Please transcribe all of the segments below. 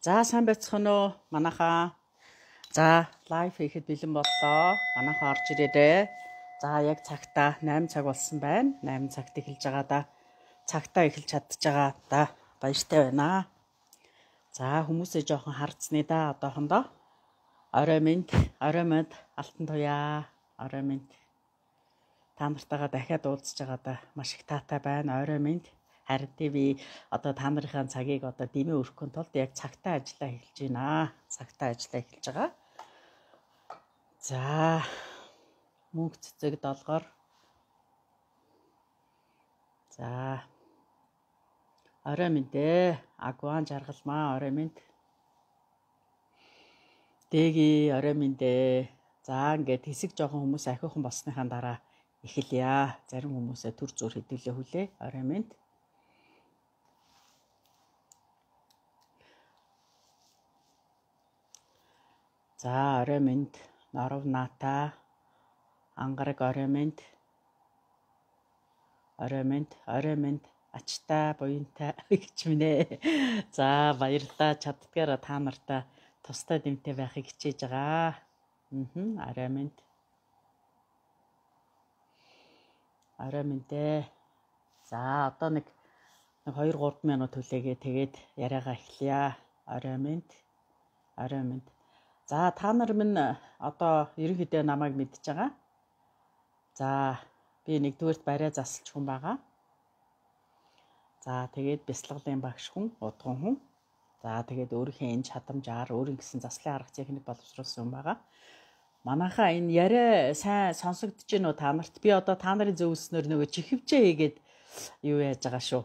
За сайн байцгаана уу манайхаа. За live хийхэд бэлэн боллоо. Манайхаа орж ирээрээ. За яг цагтаа 8 цаг болсон байна. 8 цагт эхэлж байгаа да. Цагтаа эхэлж чадчих байгаа да. Баяртай байна. За хүмүүсээ жоохон харцны да одоохондоо. Орой минь, орой минь алтан туяа. Орой минь. Та нартайгаа дахиад уулзж байгаа да. Маш их таатай байна. Орой минь. Харин тий би одоо та нарынхаа цагийг одоо дэмий өрөхгүй тулд яг цагтаа ажиллаа эхэлж байна. Цагтаа ажиллаа эхэлж байгаа. За мөнгө цэцэг долгоор. За орой минь дээ. Агван жаргалмаа орой минь. Дэги орой минь дээ. За ингээд хэсэг жоохон хүмүүс ахиухан болсныхаа дараа эхэлье. Зарим хүмүүсээ төр зур хэдүүлээ хүлээ. Орой минь. За орой минь, норов наата, ангараг орой минь, орой минь, орой минь, ачтай, буянтай гэж минь ээ. За баярлалаа. Чаддгаараа та нартай тустай дэмтэй байхыг хичээж байгаа. Орой минь. Орой минь дээ. За одоо нэг 2 3 минут хүлээгээ тэгээд яриагаа эхлэе. Орой минь. Орой минь. За та нар минь одоо ерөнхийдөө намайг мэдж байгаа. За би нэгдүгээрт бариа засалч хүн байгаа. За тэгээд бясалгалын багш хүн, удган хүн. За тэгээд өөрийнхөө энэ чадамжаар өөрийн гэсэн заслын арга техник боловсруулсан хүн байгаа. Манайхаа энэ яриа сайн сонсогдож гин үү та нарт? Би одоо та нарын зөвлөснөөр нөгөө чихвчээ хийгээд юу яаж байгаа шүү.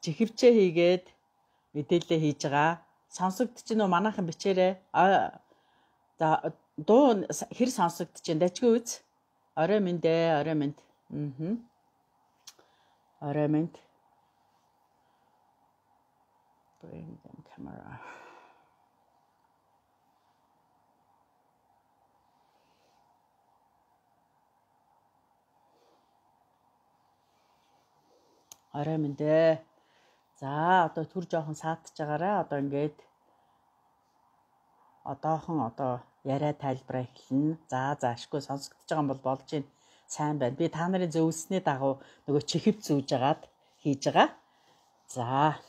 Чихвчээ хийгээд мэдээлэл хийж байгаа. Сонсогдож гин үү манайхан бичээрэй. За дуу хэр сонсогдож гин дажгүй үз. Орой минь дээ, орой минь. Орой минь. Bring them camera. Орой минь дээ. За одоо төр жоохон саатж байгаарай. Одоо ингээд одоохон одоо яриа тайлбараа эхэлнэ. За за ашгүй сонсогдож байгаа юм бол болж байна. Сайн байна. Би та нарын зөвлөсний дагуу нөгөө чихэв зүүж агаад хийж байгаа. За.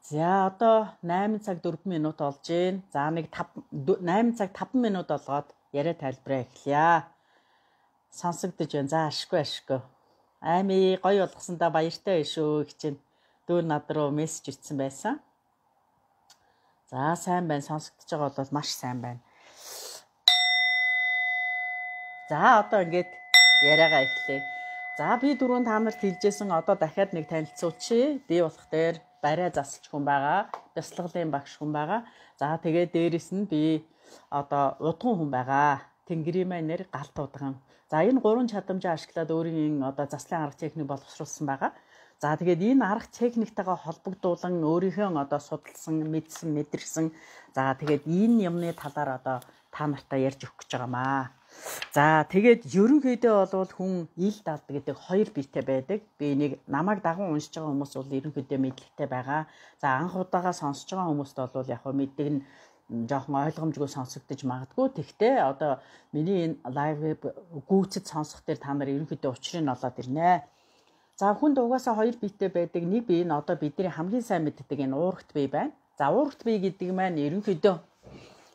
За одоо 8 цаг 4 минут болж байна. За нэг 8 цаг 5 минут болгоод яриа тайлбараа эхлэе. Сонсогдож байна. За ашгүй ашгүй. Ами гоё болгосондоо баяртай байна шүү гэж чинь дүү над руу мессеж ичсэн байсан. За сайн байна. Сонсогдож байгаа бол маш сайн байна. За одоо ингээд яриагаа эхлэе. За би дөрөв та нарт хэлжсэн одоо дахиад нэг танилцуулчихъя. Би болох дээр бариа засалч хүн байгаа, бясалгалын багш хүн байгаа. За тэгээд дээрэс нь би одоо удган хүн байгаа. Тэнгэрийн маань нэр галт удган. За энэ гурван чадамжаа ашиглаад өөрийн одоо заслын арга техник боловсруулсан байгаа. За тэгээд энэ арга техниктайгаа холбогдуулан өөрийнхөө одоо судалсан, мэдсэн, мэдэрсэн. За тэгээд энэ юмны талаар одоо та нартай ярьж өгөх гэж байгаамаа. За тэгээд ерөнхийдөө бол хүн ил далд гэдэг хоёр биетэй байдаг. Би энийг намайг даган уншиж байгаа хүмүүс бол ерөнхийдөө мэдлэгтэй байгаа. За анх удаага сонсож байгаа хүмүүст бол яг хөө мэддэг нь жоохон ойлгомжгүй сонсогдож магадгүй. Тэгтээ одоо миний энэ live гүйцэд сонсох дээр та нар ерөнхийдөө учрыг нь олоод ирнэ. За хүнд угаасаа хоёр биетэй байдаг. Нэг бие нь одоо бидний хамгийн сайн мэддэг энэ уурагт бие байна. За уурагт бие гэдэг маань ерөнхийдөө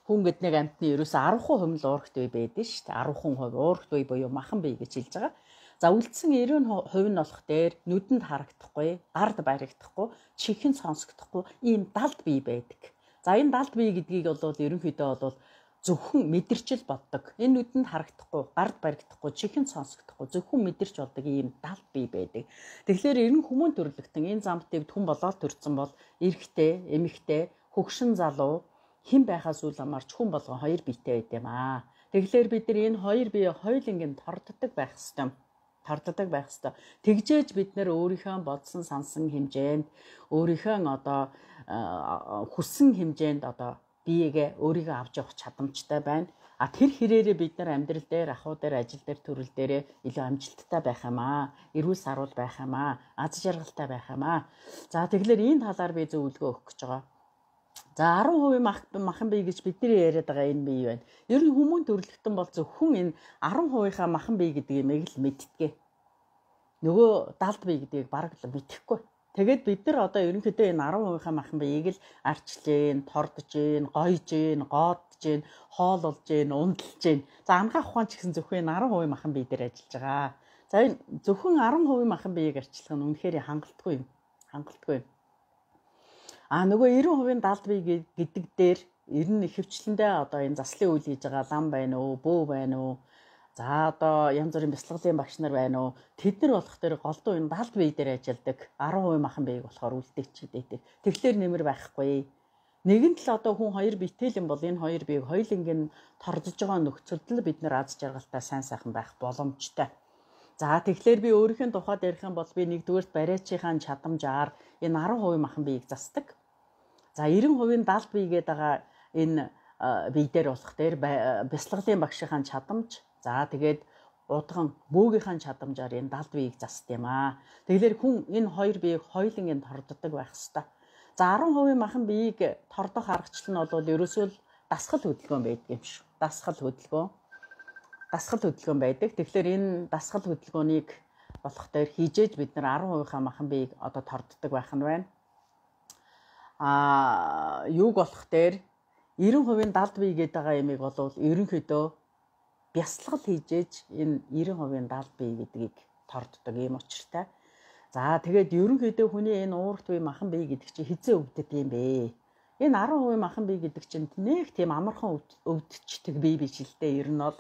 хүн гэдэг нэг амьтны ерөөсөө 10% л уурагт бие байдаг шүү дээ. 10% уурагт бие буюу махан бие гэж хэлж байгаа. За үлдсэн 90% нь болох дээр нүдэнд харагдахгүй, гард баригдахгүй, чихэнд сонсогдохгүй ийм далд бие байдаг. За энэ далд бие гэдгийг бол ерөнхийдөө бол зөвхөн мэдэрчл боддог. Энэ нүдэнд харагдахгүй, гард баригдахгүй, чихэнд сонсогдохгүй, зөвхөн мэдэрч болдог ийм далд бие байдаг. Тэгэхээр ерэн хүмүүн төрлөختөн энэ замд дэвд хүн болоод төрсэн бол эрэгтэй, эмэгтэй, хөгшин залуу хэн байхаас үл хамаарч хүн болгон хоёр биетэй байд юм аа. Тэгэхээр бид нар энэ хоёр бие хоёуланг нь торддог байх ёстой. Торддог байх ёстой. Тэгжээж бид нэр өөрийнхөө бодсон сансан хэмжээнд, өөрийнхөө одоо хүссэн хэмжээнд одоо биегээ өөрийгөө авч явах чадамжтай байна. А тэр хэрээрээ бид нар амьдрал дээр, ахуй дээр, ажил дээр, төрөл дээрээ илүү амжилттай байх юм аа. Эрүүл саруул байх юм аа. Аз жаргалтай байх юм аа. За тэгэхээр энэ талаар би зөвлөгөө өгөх гэж байгаа. За 10% махан бие гэж бидний яриад байгаа энэ бие байна. Ер нь хүмүүн төрөлхтөн бол зөвхөн энэ 10%-ийнхаа махан бие гэдэг юмыг л мэддэг. Нөгөө далд бие гэдгийг бараг л мэдэхгүй. Тэгээд бид нар одоо ерөнхийдөө энэ 10%-ийнхаа махан биеийг л арчлж гин, тордож гин, гойж гин, гоодж гин, хоололж гин, ундалж гин. За анагаах ухаан ч гэсэн зөвхөн энэ 10% махан бие дээр ажиллаж байгаа. За энэ зөвхөн 10% махан биеийг арчлах нь үнэхээр хангалтгүй юм. Хангалтгүй юм. А нөгөө 90% далд бие гэдэг дээр ер нь ихэвчлэндээ одоо энэ заслын үйл хийж байгаа лам байна уу, бөө байна уу? За одоо янз бүрийн бясалгалын багш нар байна уу? Тэд нар болох дээр голдуу энэ далд бие дээр ажилладаг. 10% махан биеийг болохоор үлдээчихэд байдаг. Тэгэхээр нэмэр байхгүй. Нэгэн тал одоо хүн хоёр биетэй юм бол энэ хоёр биеийг хоёуланг нь тордож байгаа нөхцөлд л бид нар аз жаргалтай сайн сайхан байх боломжтой. За тэгэхээр би өөрийнхөө тухайд ярих юм бол би нэгдүгээрт бариачийнхаа чадамжаар энэ 10% махан биеийг засдаг. За 90% далд бие гэдэг байгаа энэ бие дээр болох дээр бясалгалын багшийнхаа чадамж. За тэгээд удган бөөгийнхаа чадамжаар энэ далд биеийг засд юм аа. Тэгэхээр хүн энэ хоёр биеийг хоёуланг нь торддог байх хэвээр. За 10% махан биеийг тордох аргачлал нь бол ерөөсөө л дасгал хөдөлгөөн байдаг юм шүү. Дасгал хөдөлгөөн. Дасгал хөдөлгөөн байдаг. Тэгэхээр энэ дасгал хөдөлгөөнийг болох дээр хийжээж бид нар 10%-ийнхаа махан биеийг одоо торддог байх нь байна. А юуг болох дээр 90% далд бие гэдэг байгаа ямиг бол ерөнхийдөө бясалгал хийжээж энэ 90% далд бие гэдгийг торддог ийм учиртай. За тэгээд ерөнхийдөө хүний энэ уурт бие махан бие гэдэг чинь хизээ өвдөд юм бэ? Энэ 10% махан бие гэдэг чинь нэг тийм амархан өвдчихдэг бие биш л дээ. Ер нь бол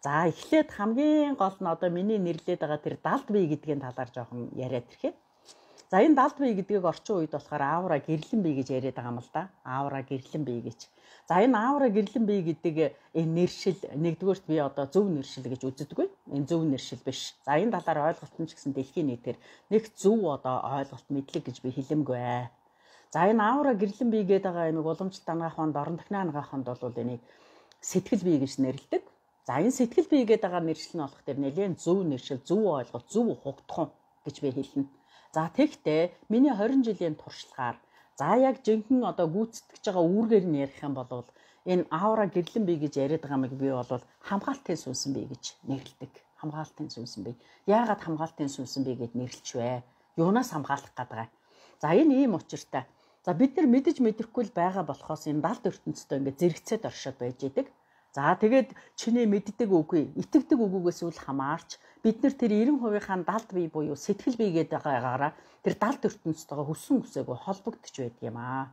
за эхлээд хамгийн гол нь одоо миний нэрлээд байгаа тэр далд бие гэдгийн талаар жоохон яриад ирэхээ. За энэ далд бие гэдгийг орчин үед болохоор аура гэрлэн бие гэж яриад байгаа юм л да. Аура гэрлэн бие гэж. За энэ аура гэрлэн бие гэдэг энэ нэршил нэгдүгээрт би одоо зөв нэршил гэж үздэггүй. Энэ зөв нэршил биш. За энэ талаар ойлголт нь ч гэсэн дэлхийн нийтээр нэг зөв одоо ойлголт мэдлэг гэж би хэлэмгүй. За энэ аура гэрлэн бие гэдэг байгаа юмыг уламжлалт анагаах ухаанд, орон дахны анагаах ухаанд бол энийг сэтгэл бие гэж нэрлэдэг. За энэ сэтгэл бие гэдэг байгаа нэршил нь болох тэр нэлээд зөв нэршил, зөв ойлголт, зөв хугтхан гэж би хэлнэ. За тэгэхдээ миний 20 жилийн туршлагаар за яг жинхэнэ одоо гүйцэтгэж байгаа үүргээр нь ярих юм бол энэ аура гэрлэн бие гэж яриад байгаа мыг би бол хамгаалтын сүнсэн бие гэж нэрлэдэг. Хамгаалтын сүнсэн бие. Яагаад хамгаалтын сүнсэн бие гэд нэрлэж вэ? Юунаас хамгаалах гээд байгаа? За энэ ийм учиртай. За бид нар мэдэж мэдрэхгүй л байгаа болохоос энэ далд ертөнцтэй ингээд зэрэгцээд оршоод байж идэг. За тэгээд чиний мэддэг үгүй, итгэдэг үгүйгээс үл хамаарч бид нар тэр 90%-ийнхаа далд бие буюу сэтгэл бие гэдэг байгаагаараа тэр далд ертөнцтэйгээ хүссэн хүсээгүй холбогдож байдаг юм аа.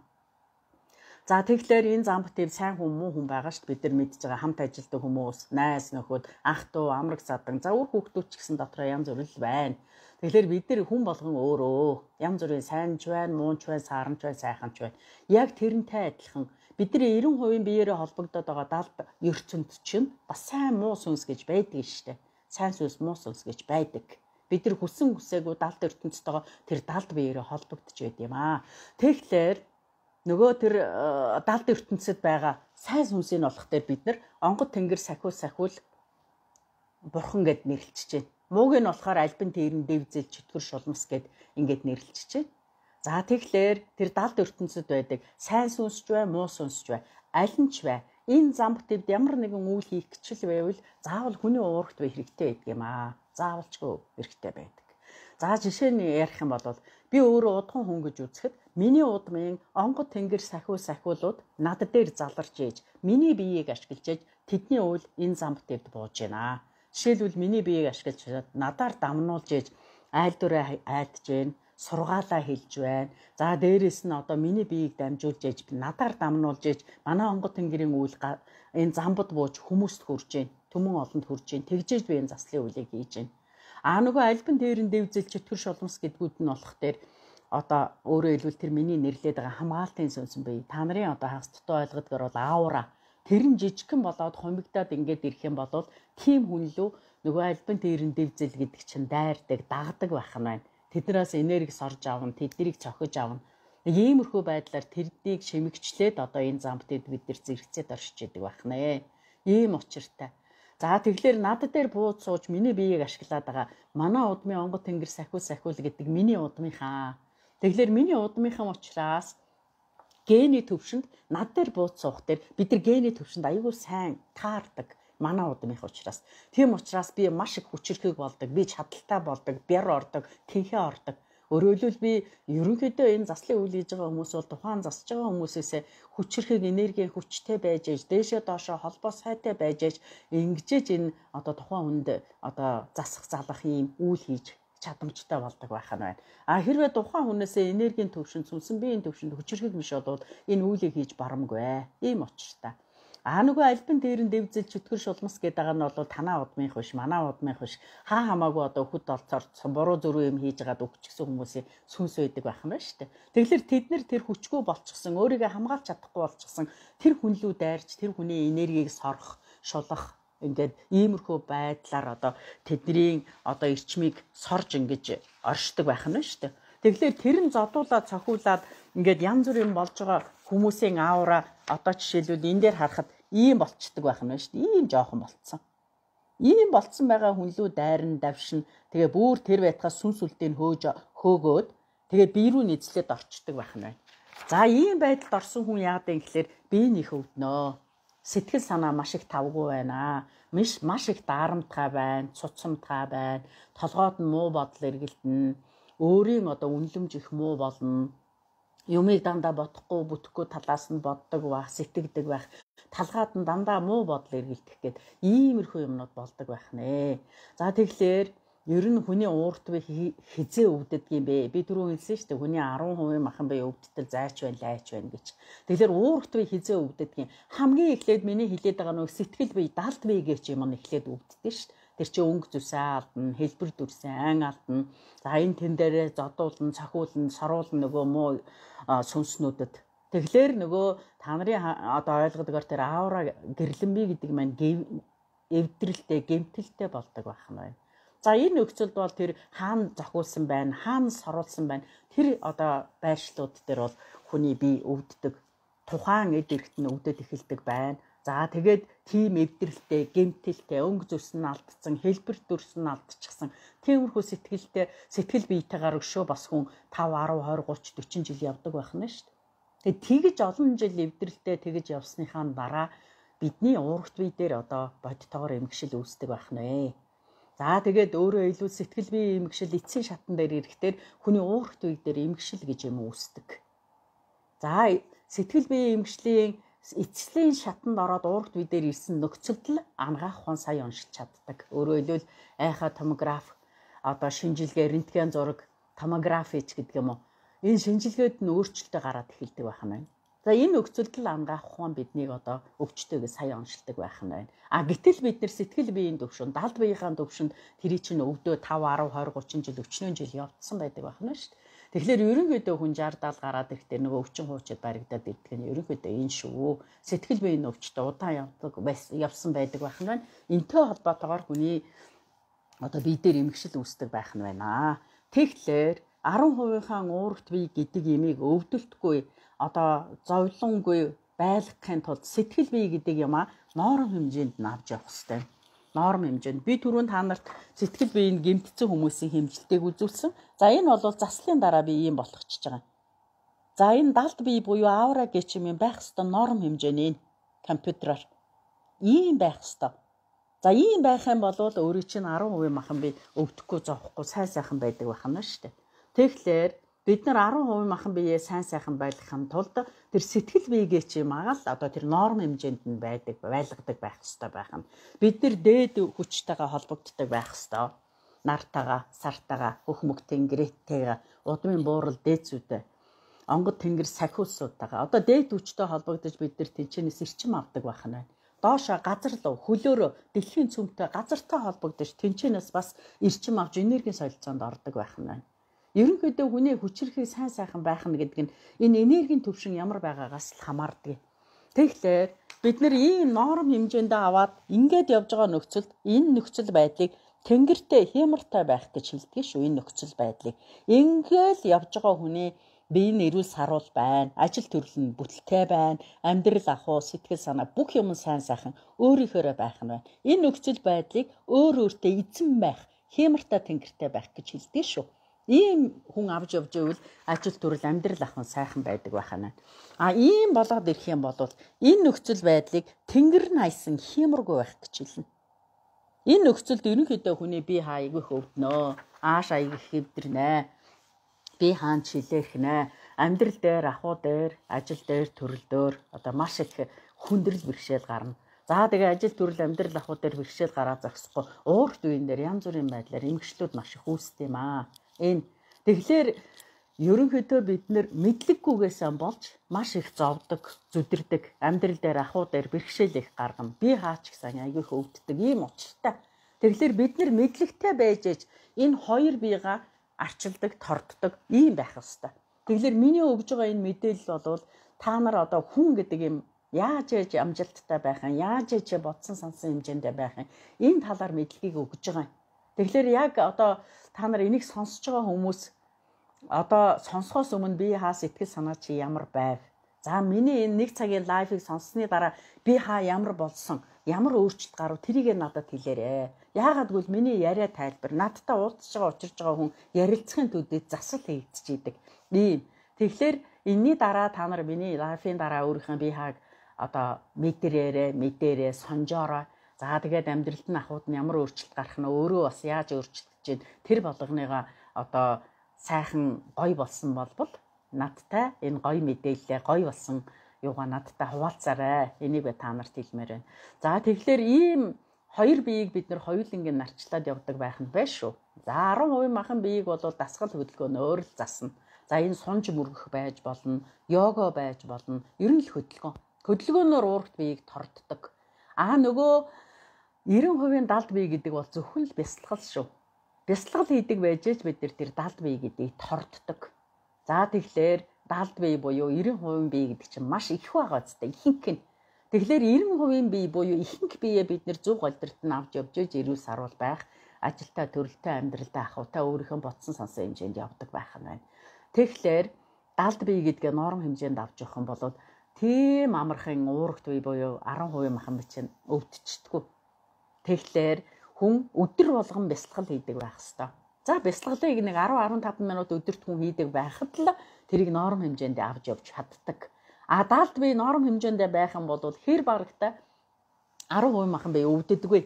За тэгэхээр энэ замбат тийм сайн хүн муу хүн байгаа шүү дээ. Бид нар мэдж байгаа хамт ажилладаг хүмүүс, найз нөхөд, ах トゥ, амраг задан, за үр хүүхдүүд ч гэсэн дотроо янз бүр л байна. Тэгэхээр бид нар хүн болгон өөрөө янз бүрийн сайн ч байна, муу ч байна, саранч байна, сайхан ч байна. Яг тэрнтэй адилхан бидний 90% биеэрээ холбогдоод байгаа далд ертөнд чинь бас сайн муу сүнс гэж байдаг шүү дээ. Сайн сүнс, муу сүнс гэж байдаг. Бид нар хүссэн хүсээгүй далд ертөнцтэйгээ тэр далд биеэрээ холбогдож байд юм аа. Тэгэхээр нөгөө тэр далд ертөнцид байгаа сайн сүнсийг олох дээр бид нар онгод тэнгэр сахиул сахиул бурхан гэд нэрлэж байна. Мууг нь болохоор альбин тэрэн дэвзэл чөтгөр шулмас гэд ингээд нэрлэж байна. За тэгэхээр тэр далд ертөнцид байдаг сайн сүнсч бай, муу сүнсч бай, аль нь ч бай. Энэ замб твд ямар нэгэн үйл хийх гिचл байвал заавал хүний уурагт бай хэрэгтэй байдаг юм аа. Заавалчгүй хэрэгтэй байдаг. За жишээ нь ярих юм бол би өөрөө удхан хүн гэж үзэхэд миний удмын онгод тэнгэр сахиул сахиулууд над дээр заларч ээж миний биеийг ашиглаж ээж тэдний үйл энэ замб твд бууж байна. Жишээлбэл миний биеийг ашиглаж надаар дамнуулж ээж айлдвараа айлдж гэн, сургаалаа хэлж байна. За дээрэс нь одоо миний биеийг дамжуулж ээж надаар дамнуулж ээж манай онгод тэнгэрийн үйл энэ замбад бууж хүмүүст хүрж гэн, түмэн олонд хүрж гэн. Тэгжээж би энэ заслын үйлийг хийж гэн. А нөгөө альбин дээрэн дэвзэл чөтгөр шулмас гэдгүүд нь болох дээр одоо өөрөөр хэлбэл тэр миний нэрлээд байгаа хамгаалтын сүнсэн бие. Та нарын одоо хагас дутуу ойлгодгоор бол аура. Тэр нь жижигхэн болоод хумигдаад ингээд ирэх юм бол тийм хүн лүү нөгөө альбин дээрэн дэвзэл гэдэг чинь дайрдаг, дагдаг байх нь байна. Тэднээс энерги сорж авна, тэднийг цохиж авна. Нэг иймэрхүү байдлаар тэрднийг шимэгчлээд одоо энэ замбтад бид нар зэрэгцээд оршиж идэг байх нэ. Ийм учиртай. За тэгэхээр над дээр бууж сууж миний биеийг ашиглаад байгаа манай удмын онгод тэнгэр сахиул сахиул гэдэг миний удмынхаа. Тэгэхээр миний удмынхан учраас гений төвшөнд над дээр бууж суух дээр бид нар гений төвшөнд аюул сайн таардаг манай удмынх учраас. Тийм учраас би маш их хүчирхэг болдог, би чадaltaй болдог, бяр ордог, тэнхээ ордог. Өөрөөр хэлбэл би ерөнхийдөө энэ заслын үйл хийж байгаа хүмүүс бол тухайн засаж байгаа хүмүүсээс хүчирхэг энерги хүчтэй байж ээж дээшээ доошоо холбоо сайтай байж ээж ингэжээж энэ одоо тухайн хүнд одоо засах залах ийм үйл хийж чадамжтай болдог байх нь байна. А хэрвээ тухайн хүнээсээ энергийн төвшөнд сүнсэн биеийн төвшөнд хүчирхэг биш болвол энэ үйлийг хийж барамгүй. Ийм учиртай. А нөгөө альбин дээр нь дэвзэл чөтгөр шулмас гэдэг байгаа нь бол танаа удмынх биш, манай удмынх биш. Хаа хамаагүй одоо хөд олцоор буруу зөрүү юм хийж байгаад өгчихсэн хүмүүсийн сүнс байдаг байх юм байна шүү дээ. Тэгэхээр тэд нэр тэр хүчгүй болчихсон, өөрийгөө хамгаалж чадахгүй болчихсон тэр хүнлүү дайрч, тэр хүний энергийг сорох, шулах ингээд иймэрхүү байдлаар одоо тэдний одоо эрчмийг сорж ингэж оршдог байх нь шүү дээ. Тэгэхээр тэр нь зодуулаад цохиулаад ингээд янз бүрийн болж байгаа хүмүүсийн аура одоо жишээлбэл энэ дээр харахад ийм болчдөг байх нь шүү дээ. Ийм жоохон болцсон. Ийм болцсон байгаа хүнлүү дайрн давшин тэгээ бүр тэр байтгаа сүнс үлдээн хөөж хөөгөөд тэгээ бие рүү нэзлээд орчдөг байх нь байна. За ийм байдалд орсон хүн яагаад юм гэхээр бие нь их өвднөө. Сэтгэл санаа маш их тавгүй байна. Маш их дарамтгай байна, цуцамтгай байна. Толгойд нь муу бодол эргэлдэнэ. Өөрийн одоо үнэлэмж их муу болно. Юмыг дандаа бодохгүй, бүтэхгүй талаас нь боддог байх, сэтгэдэг байх. Талгаад нь дандаа муу бодол эргэлдэх гээд иймэрхүү юмнууд болдог байх нэ. За тэгэхээр ер нь хүний уурт бие хизээ өвддөг юм бэ? Би түрүү хэлсэн шүү дээ. Хүний 10% махан бие өвдтөл зайч байна, лайч байна гэж. Тэгэхээр уурт бие хизээ өвддөг юм. Хамгийн эхлээд миний хэлээд байгаа нөгөө сэтгэл бие, далд бие гэж юм нь эхлээд өвддөг шүү дээ. Тэр чинь өнгө зүсээ алдна, хэлбэр дүрсээ айн алдна. За энэ тэн дээрээ зодуулна, цохиулна, соруулна нөгөө муу сүнснүүдэд. Тэгэхээр нөгөө та нарын одоо ойлгодгоор тэр аура гэрлэн бие гэдэг маань эвдрэлтэй, гэмтэлтэй болдог байх нь байна. За энэ нөхцөлд бол тэр хаана зохиулсан байна, хаана соруулсан байна. Тэр одоо байршлууд дээр бол хүний бие өвддөг. Тухайн эд эрхт нь өвдөд эхэлдэг байна. За тэгээд тийм эвдрэлтэй, гэмтэлтэй, өнгө зөрс нь алдсан, хэлбэр дүрс нь алдчихсан. Тиймэрхүү сэтгэлтэй, сэтгэл биетэйгээр өшөө бас хүн 5, 10, 20, 30, 40 жил явдаг байх нь шүү дээ. Тэгээд тэгж олон жил эвдрэлтэй тэгж явсныхаа дараа бидний уурагт бие дээр одоо бодтойгоор эмгшил үүсдэг байх нэ. За тэгээд өөрөө илүү сэтгэл биеийн эмгшил эцсийн шатан дээр ирэхдээ хүний уурагт бие дээр эмгшил гэж юм үүсдэг. За сэтгэл биеийн эмгшлийн эцслийн шатанд ороод уурагт бие дээр ирсэн нөхцөлд л ангаах ухаан сая уншилж чаддаг. Өөрөөр хэлбэл айхаа томограф, одоо шинжилгээ, рентген зураг, томографич гэдэг юм уу. Энэ шинжилгээд нь өөрчлөлтөө гараад эхэлдэг байх нь байна. За энэ нөхцөлд л ангаах ухаан биднийг одоо өвчтөйгээ сая оншилдог байх нь байна. А гэтэл бид нэр сэтгэл биеийн төвшөнд, далд биеийн төвшөнд тэрий чинь өвдөө 5, 10, 20, 30 жил, өчнөн жил явцсан байдаг байх нь шүү дээ. Тэгэхээр ерөнхийдөө хүн 60 70 гараад ирэхдээ нөгөө өвчин хуучид баригдаад ирдэг нь ерөнхийдөө энэ шүү. Сэтгэл биеийн өвчтөй удаан явдаг явсан байдаг байх нь байна. Энтэй холбоотойгоор хүний одоо бие дээр эмгшил үүсдэг байх нь байна. Тэгэхээр 10%-ийн уурагт бие гэдэг имийг өвдөлтгүй одоо зовлонгүй байлгахын тулд сэтгэл бие гэдэг юм а норм хэмжээнд нь авч явах хэрэгтэй. Норм хэмжээнд. Би түрүүн та нарт сэтгэл биеийг гэмтсэн хүмүүсийн хэмжилтийг үзүүлсэн. За энэ бол заслын дараа би ийм болгочихж байгаа. За энэ далд бие буюу аура гэж юм байх ёстой норм хэмжээний компьютероор ийм байх ёстой. За ийм байх юм бол өөрийн чинь 10% махан бие өвдөхгүй зовхгүй сайн сайхан байдаг байх нь шүү дээ. Тэгэхээр бид нар 10% махан биеэ сайн сайхан байлгахын тулд тэр сэтгэл биегээ чи магаал одоо тэр норм хэмжээнд нь байдаг байлгадаг байх ёстой байх нь. Бид нар дээд хүчтэйгээ холбогддог байх ёстой. Нартайгаа, сартайгаа, хөх мөх тэнгэртэйгээ, удмын буурал дээд зүйтэй, онгод тэнгэр сахиусуудтайгаа. Одоо дээд хүчтэй холбогдож бид нар тэнчэнээс эрчим авдаг байх нь байна. Доошо газар руу хөлөөрөө дэлхийн цөмтэй газартай холбогдож тэнчэнээс бас эрчим авч энергийн солилцоонд ордог байх нь байна. Ерөнхийдөө хүний хүчирхийг сайн сайхан байх нь гэдэг нь энэ энергийн төвшин ямар байгаагаас л хамаардаг. Тэгэхээр бид нар ийм норм хэмжээндээ аваад ингээд явж байгаа нөхцөлд энэ нөхцөл байдлыг Тэнгэртэй хиймортой байх гэж хэлдэг шүү энэ нөхцөл байдлыг. Ингээл явж байгаа хүний бие нь эрүүл саруул байна, ажил төрөл нь бүтэлтэй байна, амьдрал ахуй, сэтгэл санаа бүх юм сайн сайхан өөрийнхөөрөө байх нь байна. Энэ нөхцөл байдлыг өөр өөртөө эзэн байх, хиймортой тэнгэртэй байх гэж хэлдэг шүү. Ийм хүн авч явж байвал ажил төрөл амьдрал ахуй сайхан байдаг байх нь. А ийм болоод ирэх юм бол энэ нөхцөл байдлыг тэнгэр нь хайсан хийморгүй байх гэж хэлнэ. Энэ нөхцөлд ерөнхийдөө хүний бие хаа айгүй хөвднөө, ааш аяг их хэвдэрнэ. Би хаан чилээх нэ. Амьдрал дээр, ахуй дээр, ажил дээр, төрөл дээр одоо маш их хүндрэл бэрхшээл гарна. За тэгээ ажил төрөл амьдрал ахуй дээр бэрхшээл гараа зогсохгүй уурт үеийн дээр янз бүрийн байдлаар эмгшлүүд маш их үүсдэг юм аа. Энэ тэгэхээр ерөнхийдөө бид нэр мэдлэггүйгээсээ болж маш их зовдөг, зүдэрдэг, амьдрал дээр, ахуй дээр бэрхшээл их гаргана. Би хаач гэсэн айгүй их өвддөг ийм учиртай. Тэгэхээр бид нэр мэдлэгтэй байж ээж энэ хоёр биега арчилдаг, торддог ийм байх ёстой. Тэгэхээр миний өгж байгаа энэ мэдээлэл бол та нар одоо хүн гэдэг юм яаж ээж амжилттай байх юм, яаж ээж бодсон сансан хэмжээндээ байх юм, энэ талаар мэдлэгийг өгж байгаа юм. Тэгэхээр яг одоо та нар энийг сонсож байгаа хүмүүс одоо сонсохоос өмнө би хаа сэтгэл санаа чи ямар байв? За миний энэ нэг цагийн лайвыг сонссны дараа би хаа ямар болсон, ямар өөрчлөлт гарав тэрийг надад хэлээрэй. Яагаад гэвэл миний яриа тайлбар надтай уулзж байгаа, учирж байгаа хүн ярилцахын төдий засал хийгдэж идэг. Ийм. Тэгэхээр энэний дараа та нар миний лайвын дараа өөрийнхөө бие хааг одоо мэдэрээрээ, мэдээрээ, сонжоорой. За тэгээд амьдралд нь ахуйд нь ямар өөрчлөлт гарах нь өөрөө бас яаж өөрчлөгдөж чинь тэр болгоныгоо одоо сайхан гоё болсон болбол надтай энэ гоё мэдээлэлээ гоё болсон юугаа надтай хуваалцаарай. Энийг би та нарт хэлмээр байна. За тэгэхээр ийм хоёр биеийг бид нар хоёуланг нь нарчлаад явдаг байх нь байна шүү. За 10% махан биеийг бол дасгал хөдөлгөөнөөр л засна. За энэ сунж мөргөх байж болно, йога байж болно. Ер нь л хөдөлгөөн. Хөдөлгөөнөөр уурагт биеийг торддог. А нөгөө 90% далд бие гэдэг бол зөвхөн л бясалгал шүү. Бясалгал хийдэг байж ч бид нар тэр далд бие гэдгийг торддог. За тэгэхээр далд бие буюу 90% бие гэдэг чинь маш их байгаа зү ихэнх нь. Тэгэхээр 90% бие буюу ихэнх биеэ бид нэр зөв голдрт нь авч явж иж эрүүл саруул байх, ажилтаа, төрөлтэй, амьдралдаа ахуйтай өөрийнхөө бодсон сансан хэмжээнд явдаг байх нь байна. Тэгэхээр далд бие гэдгээ норм хэмжээнд авч явах юм бол тийм амархан уурагт бие буюу 10% махан бие чинь өвдчихдэггүй. Тэгэхээр хүн өдөр болгон бясалгал хийдэг байх ёстой. За бясалгалыг нэг 10-15 минут өдөрт хүн хийдэг байхад л тэрийг норм хэмжээнд авч явж чаддаг. А далд бие норм хэмжээндээ байх юм бол хэр барагтай 10% махан бие өвддөггүй.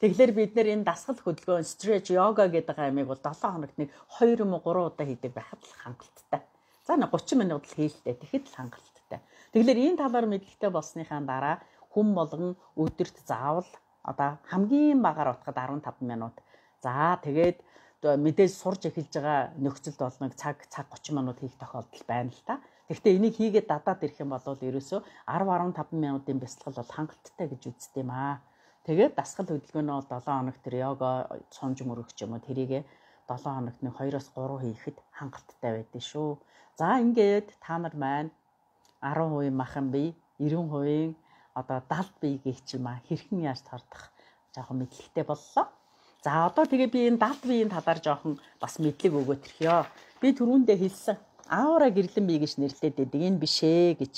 Тэгэхээр бид нэр энэ дасгал хөдөлгөөн, stretch, йога гэдэг амийг бол 7 хоногт нэг 2 юм уу 3 удаа хийдэг байхад л хангалттай. За 30 минут л хийлтэй. Тэгэхэд л хангалттай. Тэгэхээр энэ талаар мэдлэгтэй болсныхаа дараа хүн болгон өдөрт заавал одоо хамгийн багаар утгад 15 минут. За тэгээд мэдээж сурж эхэлж байгаа нөхцөлд бол нэг цаг 30 минут хийх тохиолдол байна л та. Тэгэхдээ энийг хийгээд дадаад ирэх юм бол ерөөсөө 10-15 минутын бясалгал бол хангалттай гэж үздэг юм аа. Тэгээд дасгал хөдөлгөөн нь бол 7 хоног тэр йога сунж мөрөх ч юм уу тэрийг 7 хоногт нэг 2-3 хийхэд хангалттай байдیں шүү. За ингээд та нар маань 10% махан бие, 90% одоо далд бие гэх юм аа хэрхэн яаж тордох жоохон мэдлэгтэй боллоо. За одоо тэгээ би энэ далд биеийн талаар жоохон бас мэдлэг өгөөд ирэхё. Би түрүүндээ хэлсэн. Аура гэрлэн бие гэж нэрлэдэг байдаг. Энэ биш ээ гэж.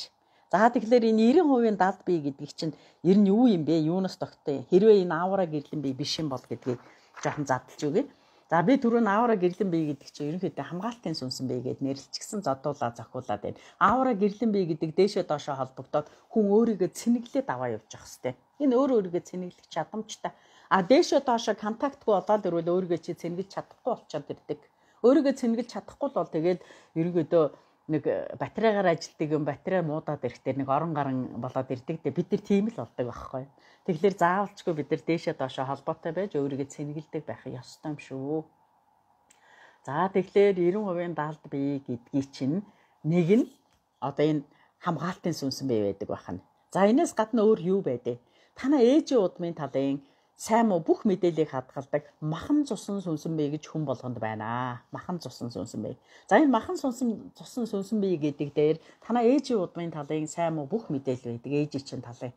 За тэгэхээр энэ 90% далд бие гэдгийг чинь ер нь юу юм бэ? Юунаас тогттой? Хэрвээ энэ аура гэрлэн бие биш юм бол гэдгийг жоохон задлж өгье. За би түрүүн аура гэрлэн бие гэдэг чинь ерөнхийдөө хамгаалтын сүнсэн бие гэд нэрлэлчихсэн зодуулаа зохиулаад байна. Аура гэрлэн бие гэдэг дээшээ доошоо холбогдоод хүн өөрийгөө цэнэглээд аваа явж явах хэвээр. Энэ өөр өөрийгөө цэнэглэх чадамжтай. А дээшээ доошоо контактгүй болоод ирвэл өөрийгөө чи цэнгэлж чадахгүй болчиход ирдэг. Өөрийгөө цэнгэлж чадахгүй бол тэгээд ерөнхийдөө нэг батарейгаар ажилтдаг юм батарей муудаад ирэхдээ нэг орон гарan болоод ирдэг. Бид нар тийм л болдог байхгүй. Тэгэхээр заавалчгүй бид нар дээшээ доошоо холбоотой байж өөрийгөө цэнгэлдэг байх ёстой юм шүү. За тэгэхээр 90% далд бие гэдгийг чинь нэг нь одоо энэ хамгаалтын сүнсэн бие байдаг байна. За энэс гадна өөр юу байдэ? Танаа ээжийн удмын талын сайн муу бүх мэдээллийг хадгалдаг махан цусан сүнсэн бие гэж хүн болгонд байна. Махан цусан сүнсэн бие. За энэ махан цусан сүнсэн бие гэдэг дээр танаа ээжийн удмын талын сайн муу бүх мэдээлэл байдаг. Ээжийн чинь талын.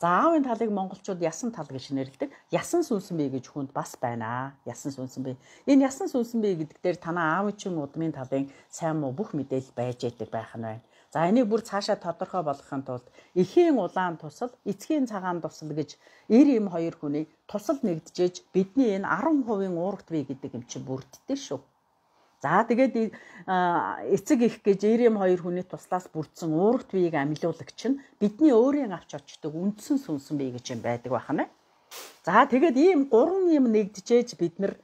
За аавын талыг монголчууд ясан тал гэж нэрлэдэг. Ясан сүнсэн бие гэж хүнд бас байна. Ясан сүнсэн бие. Энэ ясан сүнсэн бие гэдэг дээр танаа аавын чин удмын талын сайн муу бүх мэдээлэл байж байдаг байх нь байна. За энийг бүр цаашаа тодорхой болгохын тулд эхийн улаан тусал, эцгийн цагаан тусал гэж 92 хүний тусал нэгджээж бидний энэ 10% уурагт бие гэдэг юм чинь бүрддэг шүү. За тэгээд эцэг их гэж 92 хүний туслаас бүрдсэн уурагт биеийг амилуулагч нь бидний өөрийн авч очдог үндсэн сүнсэн бие гэж юм байдаг байна. За тэгээд ийм гурван юм нэгджээж бид нар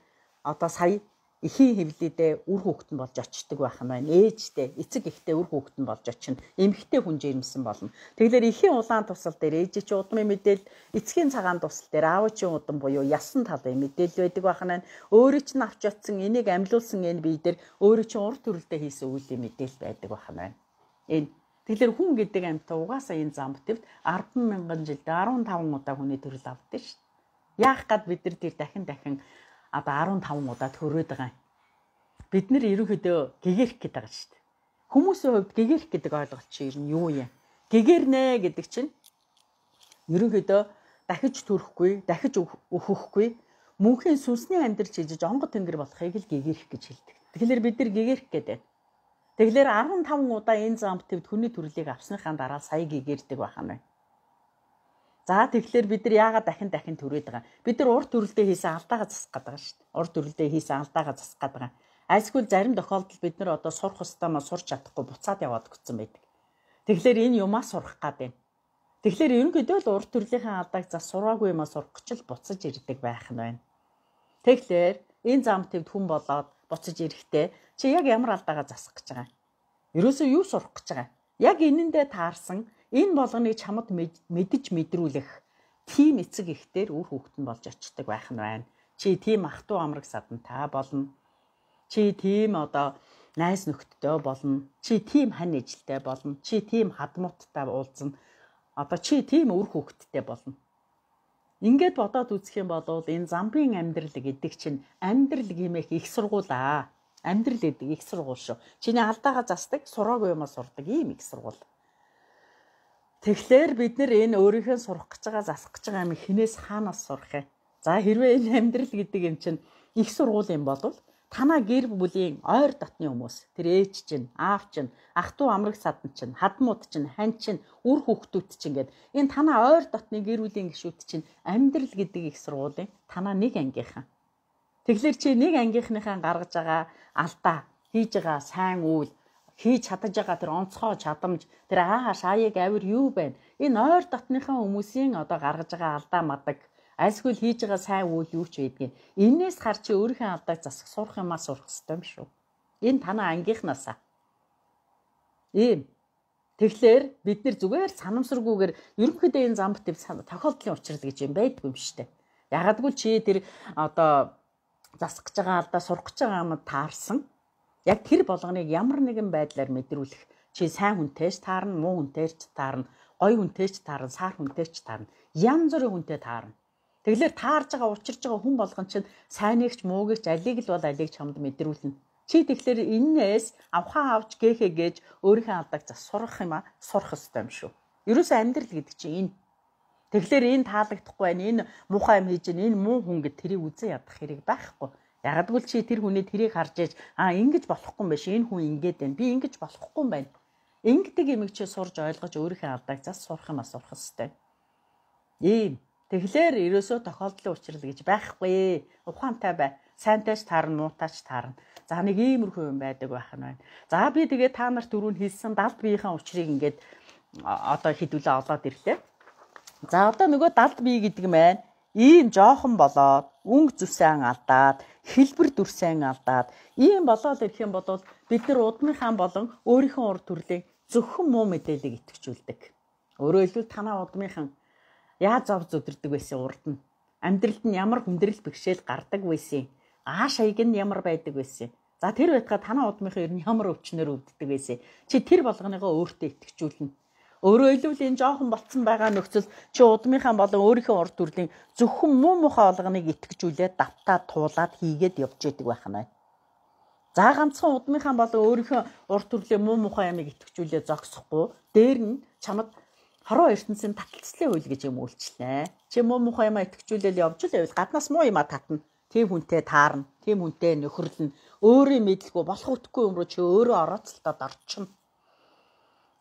одоо сая эхийн хэвлэлдээ үр хүүхэд нь болж очдог байх нь байна. Ээжтэй, эцэг эхтэй үр хүүхэд нь болж очино. Эмэгтэй хүн жирэмсэн болно. Тэгэхээр эхийн улаан тусал дээр ээжийн чинь удмын мэдээлэл, эцгийн цагаан тусал дээр аавын чинь удам буюу ясан талын мэдээлэл байдаг байх нь байна. Өөрийн чинь авч очсон, энийг амьлуулсан энэ бие дээр өөрийн чинь урд төрөлдөө хийсэн үйлийн мэдээлэл байдаг байх нь байна. Энэ тэгэхээр хүн гэдэг амьтан угаасаа энэ зам бүтвд 10,000 жилдээ 15 удаа хүний төрөл авдаг шүү дээ. Яах гад бид нар тэр дахин дахин одоо 15 удаа төрөөд байгаа юм. Бид нэр ерөнхийдөө гэгэрх гэдэг байгаа шүү дээ. Хүмүүсийн хувьд гэгэрх гэдэг ойлголт чинь ер нь юу юм? Гэгэрнэ гэдэг чинь ерөнхийдөө дахиж төрөхгүй, дахиж өөхөхгүй, мөнхийн сүнсний амьдрал чижиж онгод тэнгэр болохыг л гэгэрх гэж хэлдэг. Тэгэхээр бид нар гэгэрх гэдэг. Тэгэхээр 15 удаа энэ зам твд хүний төрлийг авсныхаа дараа сая гэгэрдэг байх нь байна. За тэгэхээр бид нар яагаад дахин дахин төрөөд байгаа? Бид нар урд төрөлдөө хийсэн алдаагаа засах гээд байгаа шүү дээ. Урд төрөлдөө хийсэн алдаагаа засах гээд байгаа. Альсгүй зарим тохиолдолд бид нар одоо сурах ёстой маа сурч чадахгүй буцаад яваад өгсөн байдаг. Тэгэхээр энэ юмаа сурах гээд байна. Тэгэхээр ерөнхийдөө л урд төрлийнхээ алдааг зас сураагүй юмаа сурах гэж л буцаж ирдэг байх нь байна. Тэгэхээр энэ зам твд хүн болоод буцаж ирэхдээ чи яг ямар алдаагаа засах гэж байгаа юм? Ерөөсөө юу сурах гэж байгаа юм? Яг энэндээ таарсан энэ болгоныг чамд мэдэж мэдрүүлэх тийм эцэг эхтэр үр хүүхэд нь болж очдог байх нь байна. Чи тийм ах トゥ амраг садантай болно. Чи тийм одоо найз нөхдөдөө болно. Чи тийм хань ижилтэй болно. Чи тийм хадмууттай уулзна. Одоо чи тийм үр хүүхэдтэй болно. Ингээд бодоод үзэх юм бол энэ замбын амьдрал гэдэг чинь амьдрал гэмээх их сургууль аа. Амьдрал гэдэг их сургууль шүү. Чиний алдаагаа засдаг, сураагүй юмаа сурдаг ийм их сургууль. Тэгэхээр бид нэр энэ өөрийнхөө сурах гэж байгаа, засах гэж байгаа юм хинээс хаанаас сурах юм? За хэрвээ энэ амьдрал гэдэг юм чинь их сургууль юм бол танаа гэр бүлийн ойр дотны хүмүүс, тэр ээж чинь, аав чинь, ах トゥ амраг садан чинь, хадмууд чинь, хань чинь, үр хүүхдүүд чинь гээд энэ танаа ойр дотны гэр бүлийн гишүүд чинь амьдрал гэдэг их сургуулийн танаа нэг ангийнхан. Тэгэхээр чи нэг ангийнхныхаа гаргаж байгаа алдаа, хийж байгаа сайн үйл, хийж чадаж байгаа тэр онцгой чадамж, тэр аа шаяг авир юу байна? Энэ ойр дотныхаа хүмүүсийн одоо гаргаж байгаа алдаа мадаг, альсгүй хийж байгаа сайн үйл юу ч байдгийг. Энээс хар чи өөрийнхөө алдааг засах сурах юмаа сурах ёстой юм шүү. Энэ танаа ангийнхнаасаа. Ийм. Тэгэхээр бид нэр зүгээр санамсаргүйгээр ерөнхийдөө энэ зам битв тохиолдлын учрал гэж юм байдгүй юм шүү дээ. Яагадгүй чи тэр одоо засах гэж байгаа алдаа сурах гэж байгаа юмд таарсан. Яг тэр болгоныг ямар нэгэн байдлаар мэдрүүлэх. Чи сайн хүнтэй ч таарна, муу хүнтэй ч таарна, гоё хүнтэй ч таарна, саар хүнтэй ч таарна. Янз бүрийн хүнтэй таарна. Тэгэхээр таарж байгаа, учирж байгаа хүн болгон чинь сайныг ч муугийг ч алийг л бол алийг чамд мэдрүүлнэ. Чи тэгэхээр энээс авхаа авч гээхэ гэж өөрийнхөө алдааг зас сурах юм а сурах ёстой юм шүү. Ерөөсөө амьдрал гэдэг чинь энэ. Тэгэхээр энэ таалагдахгүй байна, энэ муухай юм хийж байна, энэ муу хүн гэд тэрийг үзэн ядах хэрэг байхгүй. Ягадгүй чи тэр хүний тэрийг харж ээж аа ингэж болохгүй юм биш, энэ хүн ингэж байна, би ингэж болохгүй юм байна. Ингэдэг юмыг чи сурж ойлгож өөрийнхөө алдааг зас сурах юм а сурах ёстой. Ийм. Тэгэхээр ерөөсөө тохиолдлын учрал гэж байхгүй. Ухаантай бай. Сайнтай ч таарна, муутай ч таарна. За нэг иймэрхүү юм байдаг байх нь байна. За би тэгээ та нарт түрүүн хэлсэн далд биеийн учрыг ингээд одоо хэдүүлээ олоод ирлээ. За одоо нөгөө далд бие гэдэг маань ийм жоохон болоод өнгө зүсэн алдаад, хэлбэр дүрсэн алдаад, ийм болоод ирэх юм бол бид нар удмынхаа болон өөрийнхөө урд төрлийн зөвхөн муу мэдээллийг итгэжүүлдэг. Өөрөөр хэлбэл танаа удмынхан яаж зов зүдэрдэг байсан урд нь, амьдралд нь ямар хүндрэл бэрхшээл гардаг байсан, ааш аяг нь ямар байдаг байсан. За тэр байтугай танаа удмынхан ер нь ямар өвчнөр өвддөг байсан. Чи тэр болгоныгоо өөртөө итгэжүүлнэ. Өөрөөр хэлбэл энэ жоохон болцсон байгаа нөхцөл чи удмынхаа болон өөрийнхөө урд төрлийн зөвхөн муу мухай болгоныг итгэжүүлээд давтаад туулаад хийгээд явж идэг байх нь байна. За ганцхан удмынхаа болон өөрийнхөө урд төрлийн муу мухай ямыг итгэжүүлээд зогсохгүй дээр нь чамд Хорвоо ертөнцийн таталцлын хууль гэж юм үйлчлэнэ. Чи муу мухай юмаа итгэжүүлэл явж л байвал гаднаас муу юмаа татна. Тийм хүнтэй таарна. Тийм хүнтэй нөхөрлөнө. Өөрийн мэдлгүй болох үтгэхгүй юм руу чи өөрөө орооцолтод орчихно.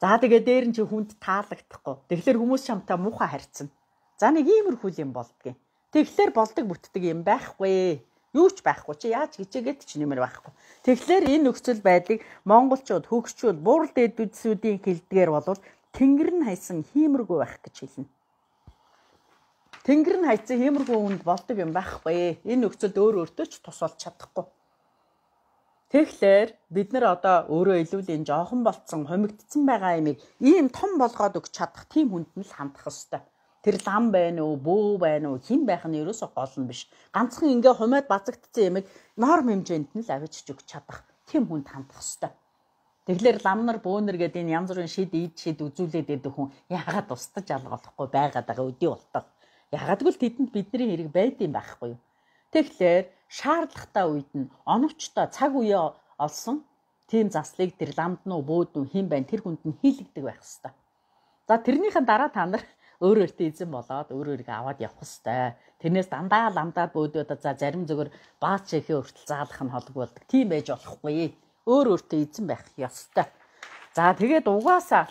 За тэгээ дээр нь чи хүнд таалагдахгүй. Тэгэхээр хүмүүс чамтай муухай харьцна. За нэг иймэрхүү юм болдгийг. Тэгэхээр болдог бүтдэг юм байхгүй. Юу ч байхгүй, чи яаж хичээгээд ч нэмэр байхгүй. Тэгэхээр энэ нөхцөл байдлыг монголчууд, хөгшчүүд, буурал дээдүдсүүдийн хэлдгээр болвол тэнгэр нь хайсан хиймэргүй байх гэж хэлнэ. Тэнгэр нь хайсан хиймэргүй хүнд болдог юм байхгүй. Энэ нөхцөлд өөр өөртөө ч тус болж чадахгүй. Тэгэхээр бид нар одоо өөрөө илүү энэ жоохон болцсон, хумигдсан байгаа юмыг ийм том болгоод өгч чадах тийм хүнд нь л хандах ёстой. Тэр лам байна уу, бөө байна уу, хэн байх нь ерөөсөө гол нь биш. Ганцхан ингээ хумаад базагдсан ямиг норм хэмжээнд нь л авчиж өгч чадах тийм хүнд хандах ёстой. Тэгэхээр лам нар, бөөнөр гэдэг энэ янз бүрийн шид, ид шид үзүүлээд байдаг хүн яагаад устж алга болохгүй байгаад байгаа өдий болтол. Яагаад гэвэл тэдэнд бидний хэрэг байдсан байхгүй юу? Тэгэхээр шаардлагатай үед нь оновчтой цаг үеэ олсон тийм заслыг тэр ламд нь уу, бөөд нь хэн байна тэр хүнд нь хийлэгдэг байх ёстой. За тэрнийхэн дараа та нар өөр өөртөө эзэн болоод өөр өөрийгөө аваад явах хэвээр. Тэрнээс дандаа ламдаа бөөдөө за зарим зөвөр баач ихээ хүртэл заалах нь холгүй болдог. Тийм байж болохгүй. Өөр өөртөө эзэн байх ёстой. За тэгээд угаасаа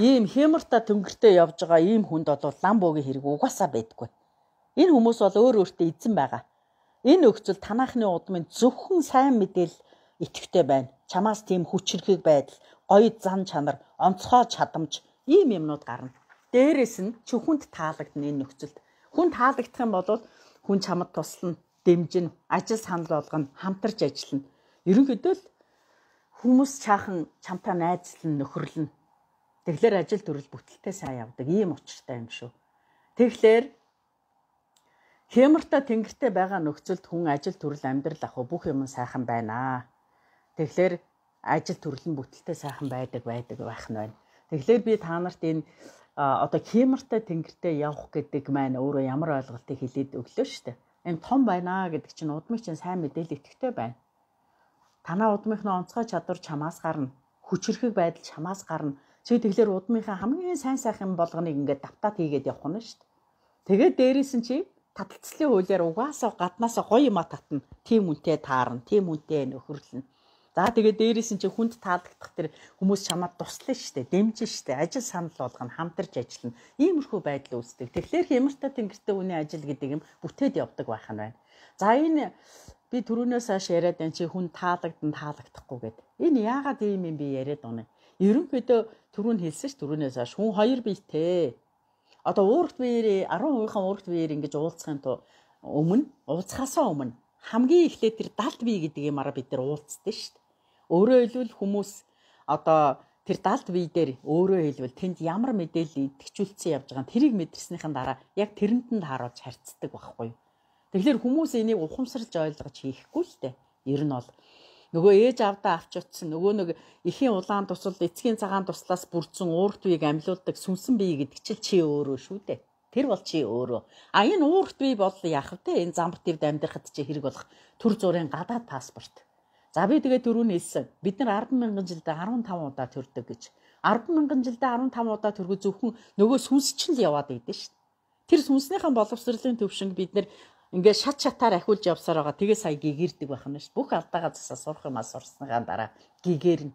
ийм хэмэрта тэнгэртээ явж байгаа ийм хүнд бол лам бөөгийн хэрэг угаасаа байдаггүй. Энэ хүмүүс бол өөр өөртөө эзэн байгаа. Энэ нөхцөл танаахны удмын зөвхөн сайн мэдээлэл идэвхтэй байна. Чамаас тийм хүчирхэг байдал, гоё зан чанар, онцгой чадамж ийм юмнууд гарна. Дээрээс нь чи хүнд таалагдана энэ нөхцөлд. Хүн таалагдах юм бол хүн чамд туслана, дэмжинэ, ажил санал болгоно, хамтарч ажиллана. Ерөнхийдөө л хүмүүс чаахан чамтай найзлан нөхөрлөнө. Тэгэхээр ажил төрөл бүтэлтэй сайн явдаг ийм учиртай юм шүү. Тэгэхээр хэмэртэй тэнгэртэй байгаа нөхцөлд хүн ажил төрөл амьдрал ах бүх юм сайхан байна. Тэгэхээр ажил төрөл нь бүтэлтэй сайхан байдаг байх нь байна. Тэгэхээр би та нарт энэ одоо хэмэртэй тэнгэртэй явах гэдэг маань өөрөө ямар ойлголтыг хэлээд өглөө шүү дээ. Энэ том байна гэдэг чинь удмыг чинь сайн мэдээлэл идэвхтэй байна. Танаа удмынхны онцгой чадвар чамаас гарна. Хүчирхэг байдал чамаас гарна. Чи тэгэхээр удмынхаа хамгийн сайн сайхан болгоныг ингээд давтаад хийгээд явах нь шүү дээ. Тэгээд дээрээс нь чи таталцлын хуулиар угаасаа гаднаасаа гоё юма татна. Тийм үнтэй таарна, тийм үнтэй нөхөрлөнө. За тэгээд дээрээс нь чи хүнд таалагдах тэр хүмүүс чамаад туслана шүү дээ, дэмжин шүү дээ, ажил санал болгоно, хамтарч ажиллана. Иймэрхүү байдал үүсдэг. Тэгэхээр хэмэртэй тэнгэртэй хүний ажил гэдэг юм бүтээд явдаг байх нь байна. За энэ би түрүүнээс хойш яриад байна чи хүн таалагдана, таалагдахгүй гэд. Энэ яагаад ийм юм би яриад байна? Ерөнхийдөө түрүүн хэлсэн ш түрүүнээс хойш хүн хоёр биетэй. Одоо уурт биеэр 10%-ийн уурт биеэр ингэж уулзахын өмнө, уулзахаасаа өмнө хамгийн эхлээд тэр далд бие гэдэг юмараа бид нар уулздаг шүү дээ. Өөрөөр хэлбэл хүмүүс одоо тэр далд бие дээр өөрөөр хэлбэл тэнд ямар мэдээлэл идэвхжүүлсэн явж байгаа нь тэрийг мэдэрснийхэн дараа яг тэрэнд нь тааруулж харьцдаг байхгүй юу. Тэгэхээр хүмүүс энийг ухамсарлж ойлгож хийхгүй л дээ. Ер нь бол нөгөө ээж аавдаа авч утсан нөгөө нэг эхийн улаан тусал, эцгийн цагаан туслаас бүрдсэн уурт биеийг амьлуулдаг сүнсэн бие гэдэг чинь чи өөрөө шүү дээ. Тэр бол чи өөрөө. А энэ уурт бие бол яах вэ? Энэ замбат дэвд амьдрахад чи хэрэг болох төр зүрийн гадаад паспорт. За би тэгээ түрүүн хэлсэн. Бид нар 10,000 жилдээ 15 удаа төрдөг гэж. 10,000 жилдээ 15 удаа төргөө зөвхөн нөгөө сүнс чинь л яваад идэв шүү дээ. Тэр сүнснийхэн боловсролын төвшинг бид нар ингээд шат шатаар ахиулж явсаар байгаа. Тэгээ сая гэгэрдэг байх нь шүү. Бүх алдаагаа засаа сурах юмаа сурсныхаа дараа гэгэрнэ.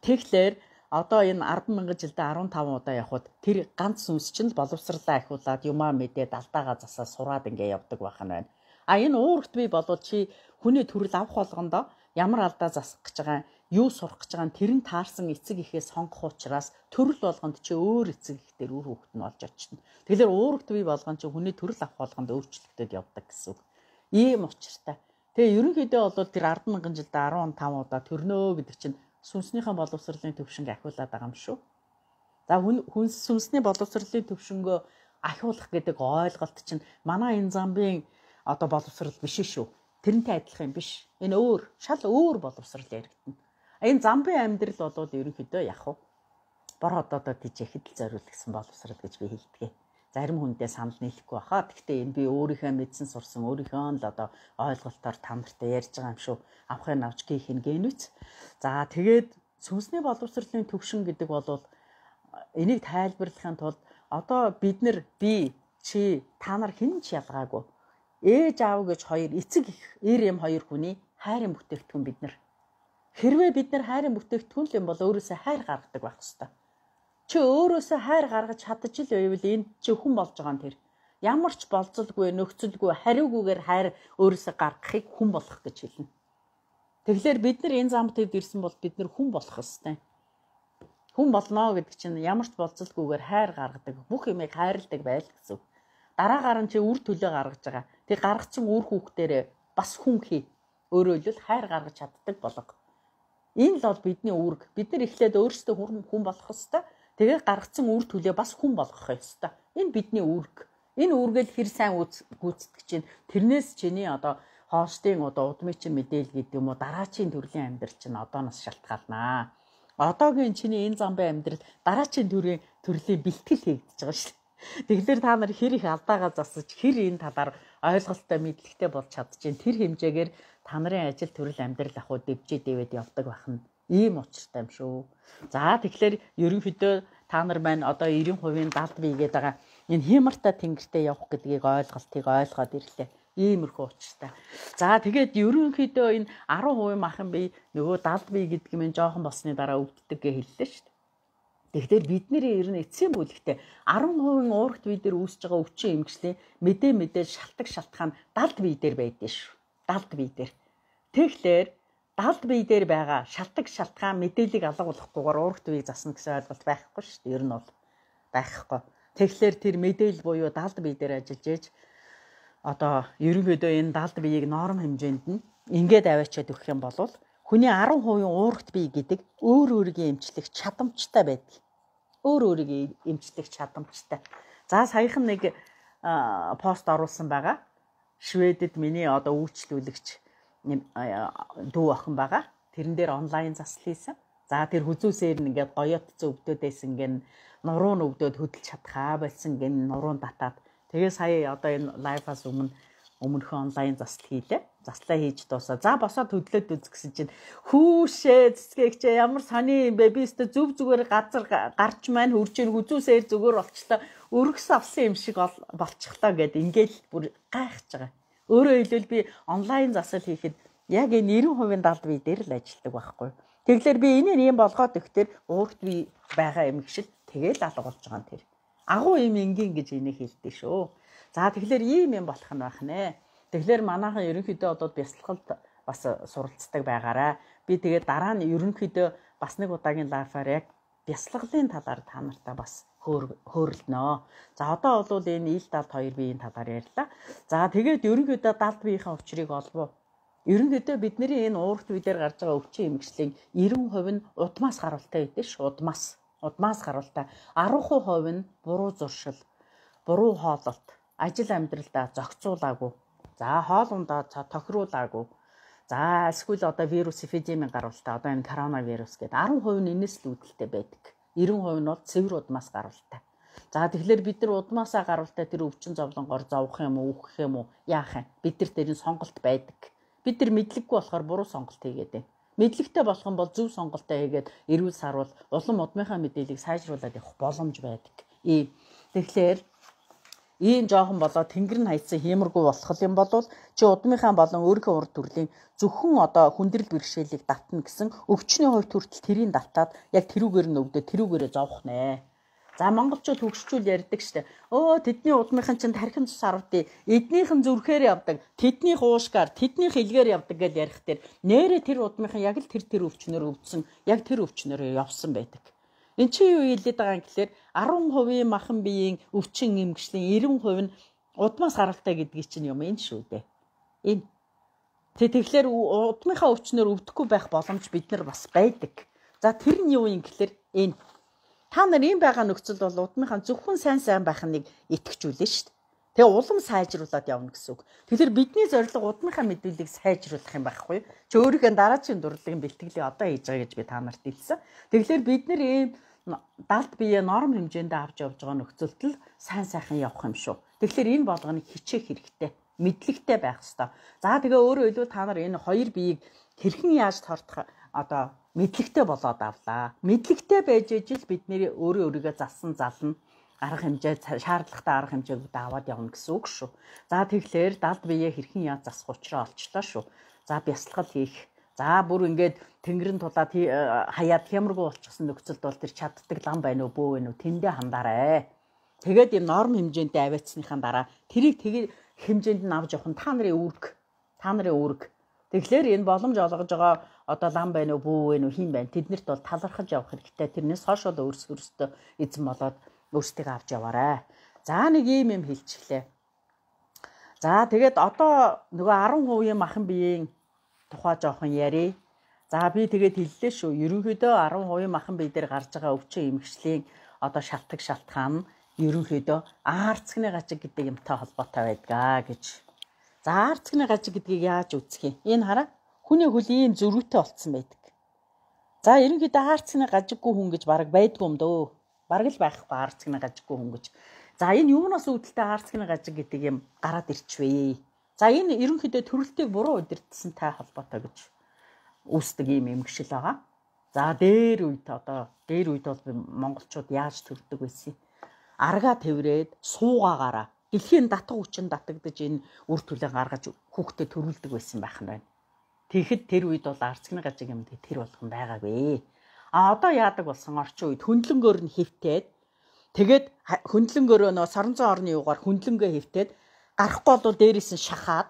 Тэгэхээр одоо энэ 10,000 жилдээ 15 удаа явхад тэр ганц сүнс чинь л боловсрлаа ахиулаад юмаа мэдээд алдаагаа засаа сураад ингээ явдаг байх нь байна. А энэ уурт бие болвол чи хүний төрөл авах болгондоо ямар алдаа засах гэж байгаа, юу сурах гэж байгаа нь тэр нь таарсан эцэг эхээ сонгох учраас төрөл болгонд чи өөр эцэг их дээр үр хүүхэд нь болж очино. Тэгэхээр уурт бие болгон чи хүний төрөл авах болгонд өөрчлөгдөд явдаг гэсэн үг. Ийм учиртай. Тэгээ ерөнхийдөө бол тэр 10,000 жилдээ 15 удаа төрнөө гэдэг чинь сүнснийхэн боловсролын төвшинг ахиулаад байгаа юм шүү. За хүн сүнсний боловсролын төвшөнгөө ахиулах гэдэг ойлголт чинь манай энэ замбын одоо боловсрол биш шүү. Тэрнтэй адилхан юм биш. Энэ өөр, шал өөр боловсрол яригдана. Энэ замбын амьдрал бол ерөнхийдөө яг уу бор одоодоо тийжэхэд л зориулсан боловсрол гэж би хэлдэг. Зарим хүндээ санал нийлэхгүй баха. Гэхдээ энэ би өөрийнхөө мэдсэн сурсан өөрийнхөө л одоо ойлголтоор та нартай ярьж байгаа юм шүү. Авахын авч гийх нь гэнүц. За тэгээд сүнсний боловсролын төвшин гэдэг бол энийг тайлбарлахын тулд одоо бид нар би чи та нар хэн ч ялгаагүй. Ээж аав гэж хоёр эцэг их эр эм хоёр хүний хайрын бүтээгдэхүүн бид нар. Хэрвээ бид нар хайрын бүтээгдэхүүн л юм бол өөрөөсөө хайр гаргадаг байх ёстой. Чи өөрөөсөө хайр гаргаж чадчих л байвал энэ чи хүн болж байгаа юм тэр. Ямар ч болцолгүй, нөхцөлгүй, хариугүйгээр хайр өөрөөсөө гаргахыг хүн болох гэж хэлнэ. Тэгэхээр бид нар энэ зам төвд ирсэн бол бид нар хүн болох ёстой. Хүн болно гэдэг чинь ямар ч болцолгүйгээр хайр гаргадаг, бүх юмыг хайрладаг байл гэсэн үг. Дараагаар нь чи үр төлөө гаргаж байгаа. Тэр гаргацсан үр хүүхдэрээ бас хүн хий. Өөрөөр хэлбэл хайр гаргаж чаддаг болго. Энэ л бол бидний үүрэг. Бид нар эхлээд өөрсдөө хүн болох ёстой. Тэгээ гаргацсан үр төлөө бас хүн болгох ёстой. Энэ бидний үүрэг. Энэ үүргээл хэр сайн гүйцэтгэж чинь тэрнээс чиний одоо хоостын одоо удмын чинь мэдээлэл гэдэг юм уу дараачийн төрлийн амьдрал чинь одооноос шалтгаалнаа. Одоогийн чиний энэ замбын амьдрал дараачийн төрлийн бэлтгэл хийгдэж байгаа шүү дээ. Тэгэхээр та нар хэр их алдаагаа засаж хэр энэ талаар ойлголттой мэдлэгтэй болж чадчихээн тэр хэмжээгээр та нарын ажил төрөл амьдрал ах уу дэвжээ дэвэд явдаг байх нь ийм учиртай юм шүү. За тэгэхээр ерөнхийдөө та нар маань одоо 90% 70 бие гээд байгаа энэ хиймартай тэнгэртээ явах гэдгийг ойлголтыг ойлгоод ирлээ. Иймэрхүү учиртай. За тэгээд ерөнхийдөө энэ 10% махан бие нөгөө 70 бие гэдэг юм жоохон болсны дараа өвддөг гэж хэллээ шүү дээ. Тэгэхээр бидний ер нь эцсийн бүлэгтээ 10% уурагт бие дээр үүсэж байгаа өвчин эмгшлийн мэдээ шалтгаан шалтгаан 70 бие дээр байдсан шүү. 70 бие дээр. Тэгэхээр 70 бие дээр байгаа шалтгаан шалтгаан мэдээллийг алга болохгүйгээр уурагт биеийг засна гэсэн ойлголт байхгүй шүү дээ. Ер нь бол байхгүй. Тэгэхээр тэр мэдээлэл буюу 70 бие дээр ажиллаж ээж одоо ерөнхийдөө энэ 70 биеийг норм хэмжээнд нь ингээд аваачаад өгөх юм бол хүний 10% уурагт бие гэдэг өөр өөрийгөө эмчлэх чадамжтай байдаг. Өөр өөрийгөө эмчлэх чадамжтай. За саяхан нэг пост оруулсан байгаа. Шведэд миний одоо үйлчлүүлэгч дүү охин байгаа. Тэрэн дээр онлайн засал хийсэн. За тэр хүзүүсээр нь ингээд гоёотцсон өвдөд байсан гэн нуруу нь өвдөд хөдөлж чадхаа болсон гэн нуруун татаад тэгээ сая одоо энэ лайфаас өмнөхөн онлайн засал хийлээ. Заслаа хийж дуусаа. За босоод хөдлөөд үз гэсэн чинь хүүшээ цэцгээгчээ ямар сони юм бэ? Би өстө зүв зүгээр газар гарч маань хурж ир хүзүүсээр зүгээр болчлоо. Өргөс авсан юм шиг болчихлоо гэд ингээл бүр гайхаж байгаа. Өөрөөр хэлбэл би онлайн засал хийхэд яг энэ 90% 70 бие дээр л ажилладаг байхгүй. Тэгэхээр би энийг ийм болгоод өгтөр уурт бие байгаа юм гişл тэгэл алга болж байгаа юм тэр. Агуу юм энгийн гэж энийг хэлдэг шүү. За тэгэхээр ийм юм болох нь байх нэ. Тэгэхээр манайхан ерөнхийдөө одоо бясалгалд бас суралцдаг байгаарай. Би тэгээд дараа нь ерөнхийдөө бас нэг удаагийн лайфаар яг бясалгалын талаар та нартай бас хөөрөлднө. За одоо бол энэ ил далд хоёр биеийн талаар ярьлаа. За тэгээд ерөнхийдөө далд биеийн учрыг олбоо. Ерөнхийдөө бидний энэ уурт бие дээр гарч байгаа өвчин эмгшлийн 90% нь удмаас гаралтай байдаг ш. Удмаас гаралтай. 10% нь буруу зуршил, буруу хоололт, ажил амьдралдаа зохицуулаагүй. За хоол ундаа тохируулаагүй. За эсвэл одоо вирус эпидемийн гаралтай одоо энэ коронавирус гэдэг 10% нь энэс л үүдэлтэй байдаг. 90% нь бол цэвэр удмаас гаралтай. За тэгэхээр бид нар удмаасаа гаралтай тэр өвчин зовлонгоор зовх юм уу, үхэх юм уу, яах юм? Бид нар тэрийн сонголт байдаг. Бид нар мэдлэггүй болохоор буруу сонголт хийгээд байна. Мэдлэгтэй болох юм бол зөв сонголтоо хийгээд эрүүл саруул улам удмынхаа мэдээллийг сайжруулад явах боломж байдаг. Ийм. Тэгэхээр ийм жоохон болоо тэнгэр нь хайцсан хиймэргүй болох юм бол чи удмынхаа болон өөрийнхөө урд төрлийн зөвхөн одоо хүндрэл бэрхшээлийг давтна гэсэн өвчний хувьд хүртэл тэрийг давтаад яг тэрүүгээр нь өвдөө тэрүүгээрээ зовх нэ. За монголчууд хөгшчүүл ярьдаг штэ. Өө тэдний удмынхан чинь тархин цус арвдээ. Эднийхэн зүрхээр явдаг. Тэднийх уушгаар, тэднийх илгээр явдаг гэж ярих дээр нэрээ тэр удмынхан яг л тэр өвчнөр өвдсөн. Яг тэр өвчнөрөө явсан байдаг. Энд чи юу хэлээд байгаа юм гэхлээр 10% махан биеийн өвчин эмгшлийн 90% нь удмаас гаралтай гэдгийг чинь юм энэ шүү дээ. Энэ. Тэгэхээр удмынхаа өвчнөр өвдөхгүй байх боломж бид нар бас байдаг. За тэр нь юу юм гэхлээр энэ. Та нар ийм байгаа нөхцөл бол удмынхаа зөвхөн сайн байх нэг итгэжүүлнэ шүү дээ. Тэгээ улам сайжруулад явна гэсэн үг. Тэгэхээр бидний зорилго удмынхаа мэдээллийг сайжруулах юм байхгүй. Чи өөрийнхөө дараачийн дурлагын бэлтгэлийг одоо хийж байгаа гэж би та нарт хэлсэн. Тэгэхээр бид нар ийм далд бие норм хэмжээнд авч явж байгаа нөхцөлд л сайн сайхан явах юм шүү. Тэгэхээр энэ болгоныг хичээх хэрэгтэй. Мэдлэгтэй байх ёстой. За тэгээ өөрөөр хэлбэл та нар энэ хоёр биеийг хэрхэн яаж тортох одоо Мэдлэгтэй болоод авлаа. Мэдлэгтэй байж ижил бидний өөрөө өөрийгөө залсан зална. Арга хэмжээ шаардлагатай арга хэмжээгүүд аваад явна гэсэн үг шүү. За тэгэхээр далд биеэ хэрхэн яаж засах учраа олчлоо шүү. За бясалгал хийх. За бүр ингээд тэнгэрэн тулаад хаяад хямргүй болчихсон нөхцөлд бол тэр чаддаг лам байна уу бөө байна уу тэндээ хандаарай. Тэгээд ийм норм хэмжээндээ аваачсныхаа дараа тэрийг тэгээ хэмжээнд нь авч явах нь та нарын үүрэг. Та нарын үүрэг. Тэгэхээр энэ боломж олгож байгаа одоо лам байна уу бүү байна уу хин байна тэднэрт бол талархаж явах хэрэгтэй. Тэрнээс хойш бол өөрсдөө эзэн болоод өөрсдийгөө авч яваарай. За нэг ийм юм хэлчихлээ. За тэгээд одоо нөгөө 10% махан биеийн тухай жоохон ярив. За би тэгээд хэллээ шүү. Ерөнхийдөө 10% махан бие дээр гарч байгаа өвчин эмгшлийн одоо шалтгаан шалтгаан нь ерөнхийдөө аарцгны гажиг гэдэг юмтай холбоотой байдгаа гэж. За аарцгны гажиг гэдгийг яаж үзэх юм? Энэ хараа хүний хөл ийм зөрүүтэй болцсон байдаг. За ерөнхийдөө аарцгны гажиггүй хүн гэж бараг байдгүй юм дөө. Бараг л байхгүй аарцгны гажиггүй хүн гэж. За энэ юунаас үүдэлтэй аарцгны гажиг гэдэг юм гараад ирчвэ. За энэ ерөнхийдөө төрөлтийг буруу удирдсантай холбоотой гэж үүсдэг ийм эмгшил байгаа. За дээр үед одоо дээр үед бол монголчууд яаж төрдөг байсан юм? Аргаа тэврээд суугаагаараа дэлхийн татах хүчин татагдаж энэ үр төлөө гаргаж хүүхдэд төрүүлдэг байсан байх нь байна. Тэгэхэд тэр үед бол арцгны гажиг юм тэр болгон байгаагүй. А одоо яадаг болсон орчин үед хөндлөнгөөр нь хөвтөөд тэгээд хөндлөнгөөрөө нөө соронзон орны юугаар хөндлөнгөө хөвтөөд гарахгүй бол дээрээс нь шахаад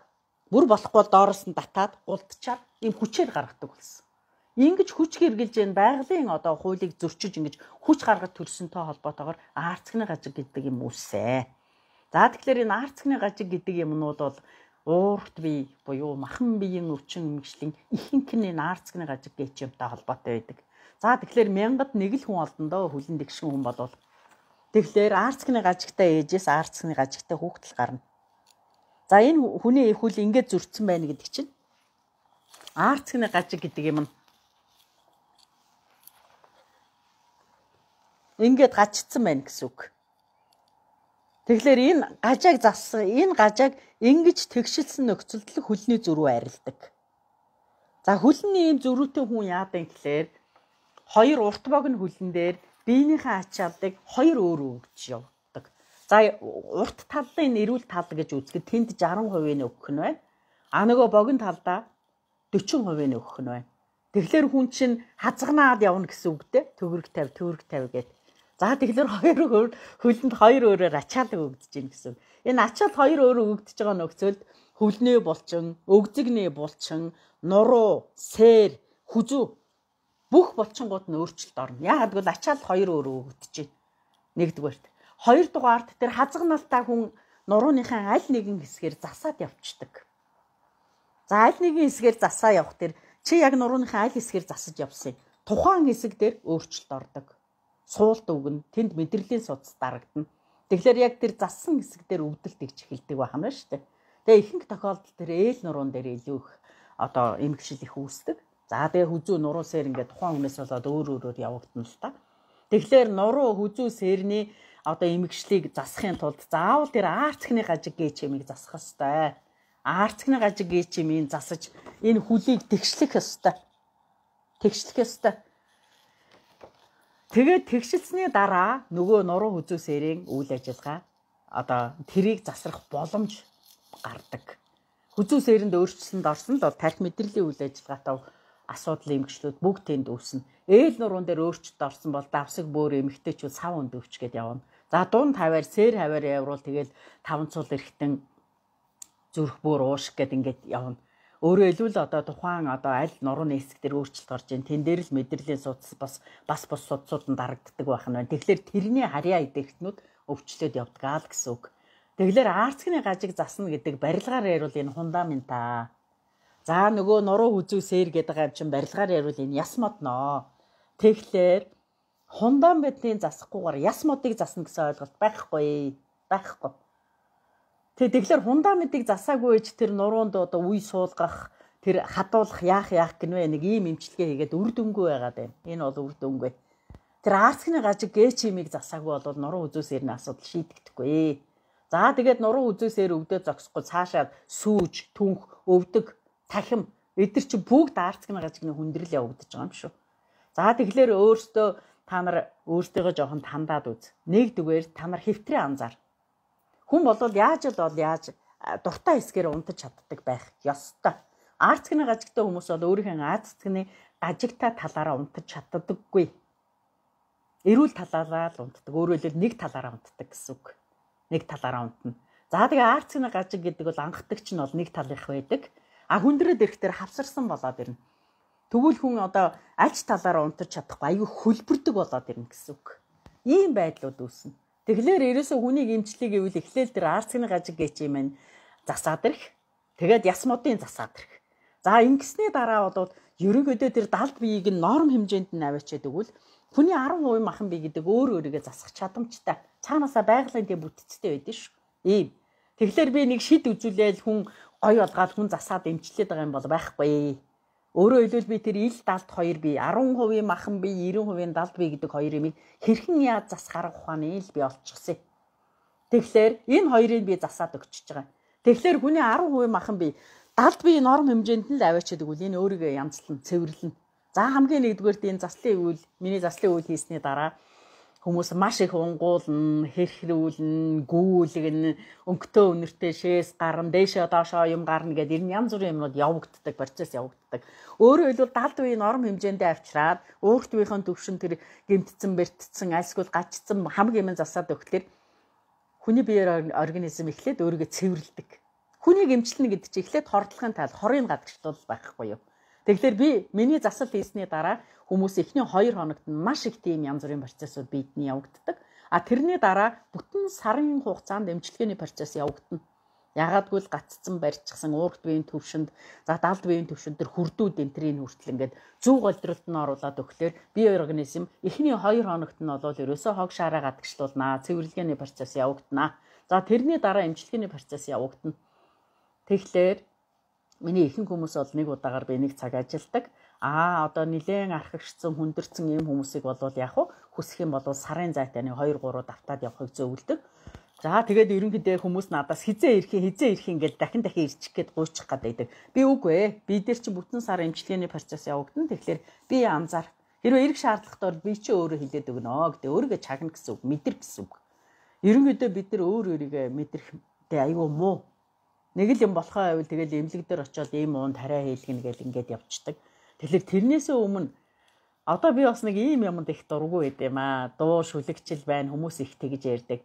бүр болохгүй бол доороос нь татаад гулдчаад ийм хүчээр гаргадаг болсон. Ингэж хүч хэрглэж энэ байгалийн одоо хуулийг зөрчиж ингэж хүч гаргаж төрсөнтэй холбоотойгоор аарцгны гажиг гэдэг юм үүсээ. За тэгэхээр энэ аарцгны гажиг гэдэг юмнууд бол уурт бие буюу махан биеийн өвчин эмгшлийн ихэнх нь энэ аарцгны гажиг гэж юмтай холбоотой байдаг. За тэгэхээр 1000-д нэг л хүн олдоно доо хүлэн дэгшин хүн болвол. Тэгэхээр аарцгны гажигтай ээжээс аарцгны гажигтай хүүхэд л гарна. За энэ хүний хөл ингэж зөрчсөн байна гэдэг чинь аарцгны гажиг гэдэг юм нь ингээд гажигдсан байна гэсэн үг. Тэгэхээр энэ гажааг зассан, энэ гажааг ингэж тэгшилсэн нөхцөлд л хөлний зөрүү арилдаг. За хөлний ийм зөрүүтэй хүн яадаг гэхээр хоёр урт богино хөлн дээр биенийхээ ачааллыг хоёр өөр өгч явдаг. За урт талын эрүүл тал гэж үзэхэд тэнд 60% нь өгөх нь байна. А нөгөө богино талдаа 40% нь өгөх нь байна. Тэгэхээр хүн чинь хазганаад явна гэсэн үгтэй төгрөг 50 төгрөг 50 гээд. За тэгэхээр хоёр өөр хөлөнд хоёр өөрөөр ачаалал өгдөж гин гэсэн. Энэ ачаал хоёр өөр өгдөж байгаа нөхцөлд хөлний булчин, өгзөгний булчин, нуруу, сэр, хүзүү бүх булчингууд нь өөрчлөлт орно. Яагаад гэвэл ачаал хоёр өөр өгдөж гин. Нэгдүгээрт. Хоёрдугаарт тэр хазганалтай хүн нурууныхаа аль нэгэн хэсгээр засаад явцдаг. За аль нэгэн хэсгээр засаа явах тэр чи яг нурууныхаа аль хэсгээр засаж явсан юм. Тухайн хэсэг дээр өөрчлөлт ордог. Суулт өгнө. Тэнд мэдрэлийн судас дарагдана. Тэгэхээр яг тэр зассан хэсэг дээр өвдөлт игч эхэлдэг байх юм байна шүү дээ. Тэгээ ихэнх тохиолдолд тэр ээл нуруун дээр илүү их одоо эмгшил их үүсдэг. За тэгээ хүзүү нуруу сэр ингээд тухайн хүнээс болоод өөр өөрөөр явагдана л та. Тэгэхээр нуруу хүзүү сэрний одоо эмгшлийг засахын тулд заавал тэр аарцхны гажиг гэж юмыг засах ёстой. Аарцхны гажиг гэж юмыг засаж энэ хүлийг тэгшлэх ёстой. Тэгшлэх ёстой. Тэгээд тэгшилсэний дараа нөгөө нуруу хүзүү сэрийн үйл ажиллагаа одоо тэрийг засрах боломж гардаг. Хүзүү сэрэнд өөрчлөлтөнд орсон л бол тархи мэдрэлийн үйл ажиллагаатай асуудал эмгчлүүд бүгд тэнд үүснэ. Ээл нуруун дээр өөрчлөлт орсон бол давсаг бөөр эмэгтэйчүүд сав өндөвч гээд явна. За дунд хаваар сэр хаваар явруул тэгэл таван цул эргэтэн зүрх бөөр уушиг гээд ингээд явна. Өөрөөр хэлбэл одоо тухайн одоо аль нурууны хэсэг дээр өөрчлөлт орж ийн тэн дээр л мэдрэлийн судас бас бус судсууд нь дарагддаг байх нь байна. Тэгэхээр тэрний харьяа эдэгтнүүд өвчлөөд явдаг л гэсэн үг. Тэгэхээр аарцгны гажиг засна гэдэг барилгаар яриул энэ фундамент аа. За нөгөө нуруу хүзүү сэр гэдэг юм чинь барилгаар яриул энэ яс модноо. Тэгэхээр фундаментын засахгүйгээр яс модыг засна гэсэн ойлголт байхгүй. Байхгүй. Тэгэхээр фундаментыг засаагүй ч тэр нуруунд одоо үе суулгах, тэр хадуулах яах яах гинвэ нэг ийм эмчилгээ хийгээд үр дүнгүй байгаад байна. Энэ бол үр дүнгүй. Тэр аарцгны гажиг гээч имийг засаагүй бол нуруу хүзүү сэрний асуудал шийдэгдэхгүй. За тэгээд нуруу хүзүү сэр өвдөө зогсохгүй цаашаа сүүж, түнх, өвдөг, тахим эдгээр чинь бүгд аарцгны гажигны хүндрэл явагдаж байгаа юм шүү. За тэгэхээр өөртөө та нар өөртөөгөө жоохон тандаад үз. Нэгдүгээр та нар хэвтрээ анзаар. Хүн болвол яаж л бол яаж дуртай хэсгээр унтаж чаддаг байх ёстой. Ард цэцгний гажигтай хүмүүс бол өөрийнхөө ард цэцгний гажигтай талаараа унтаж чаддаггүй. Эрүүл талаараа л унтдаг. Өөрөөр хэлбэл нэг талаараа унтдаг гэсэн үг. Нэг талаараа унтна. За тэгээ ард цэцгний гажиг гэдэг бол анхдагч нь бол нэг талынх байдаг. А хүндрээд ирэхдээ хавсарсан болоод ирнэ. Тэгвэл хүн одоо аль ч талаараа унтаж чадахгүй айгүй хөлбөрдөг болоод ирнэ гэсэн үг. Ийм байдлууд үүснэ. Тэгэхээр ерөөсөө хүнийг эмчлэе гэвэл эхлээл тэр ард цэцгний гажиг гэж юм байна засаад ирэх. Тэгээд яс модын засаад ирэх. За ингэсний дараа бол ерөнхийдөө тэр далд биеийг нь норм хэмжээнд нь аваачаад өгвөл хүний 10% махан бие гэдэг өөр өөрийгөө засах чадамжтай. Цаанаасаа байгалийн тийм бүтцтэй байдаг шүү. Ийм. Тэгэхээр би нэг шид үзүүлээл хүн гой болгоод хүн засаад эмчлээд байгаа юм бол байхгүй. Өөрөөр хэлбэл би тэр ил далд хоёр бие 10% махан бие 90% далд бие гэдэг хоёр юмыг хэрхэн яаж засах арга ухааныг л би олчихсон. Тэгэхээр энэ хоёрыг би засаад өгчөж байгаа. Тэгэхээр хүний 10% махан бие далд бие норм хэмжээнд нь л аваачаад өгвөл энэ өөрийгөө янзлан цэвэрлэнэ. За хамгийн нэгдүгээрт энэ заслын үйл миний заслын үйл хийсний дараа хүмүүс маш их унгуулна, хэрхлүүлнэ, гүйлгэнэ, өнгөтөө өнөртэй шээс гарна, дээшээ доошоо юм гарна гэдэг ер нь янз бүрийн юмнууд явагддаг, процесс явагддаг. Өөрөөр хэлбэл далд үеийн норм хэмжээндээ авчираад өөрт үеийнхэн төвшин тэр гэмтцэн, бэртцэн, альсгүй гачцсан хамаг юм засаад өгөхлөөр хүний биеэр организм эхлээд өөрийгөө цэвэрлэдэг. Хүнийг эмчлэнэ гэдэг чинь эхлээд хордлохын тал, хорыг гадагшлуул байхгүй юу? Тэгэхээр би миний засал хийсний дараа хүмүүс эхний 2 хоногт нь маш их тийм янз бүрийн процессууд биедний явагддаг. А тэрний дараа бүтэн сарын хугацаанд эмчилгээний процесс явагдана. Ягаадгүй л гаццсан барьчихсан уурт биеийн төвшөнд, за далд биеийн төвшөнд тэр хүрдүүд энтрийн хүртэл ингээд зүү голдролд нь оруулаад өгөхлөөр бие организм эхний 2 хоногт нь бол ерөөсөө хог шаараа гадагшлуулнаа, цэвэрлэгээний процесс явагдана. За тэрний дараа эмчилгээний процесс явагдана. Тэгэхээр миний ихэнх хүмүүс бол нэг удаагаар би нэг цаг ажилладаг. Аа одоо нилээн архагшсан, хүндэрсэн ийм хүмүүсийг болвол яг уу хүсэх юм бол сарын зайтай нэг 2 3 давтаад явахыг зөвлөдөг. За тэгээд ерөнхийдөө хүмүүс надаас хизээ ирэх юм гэж дахин дахин ирчих гээд гуйчих гад байдаг. Би үгүй ээ. Би дээр чи бүтэн сар эмчилгээний процесс явагдана. Тэгэхээр би анзаар. Хэрвээ эрг шаардлагатай бол би чи өөрөө хилээд өгнө гэдэг. Өөрийгөө чагна гэсэн үг, мэдэр гэсэн үг. Ерөнхийдөө бид нар өөр өөрийгөө мэдрэхтэй айгүй муу. Нэг л юм болохоо байвал тэгэл эмнэлэг дээр очиод ийм уун тариа хийлгэнэ гэл ингээд явцдаг. Тэгэхээр тэрнээсээ өмнө одоо би бас нэг ийм юмд их дургүй байд юм аа. Дуу шүлэгчл байна, хүмүүс их тэгж ярьдаг.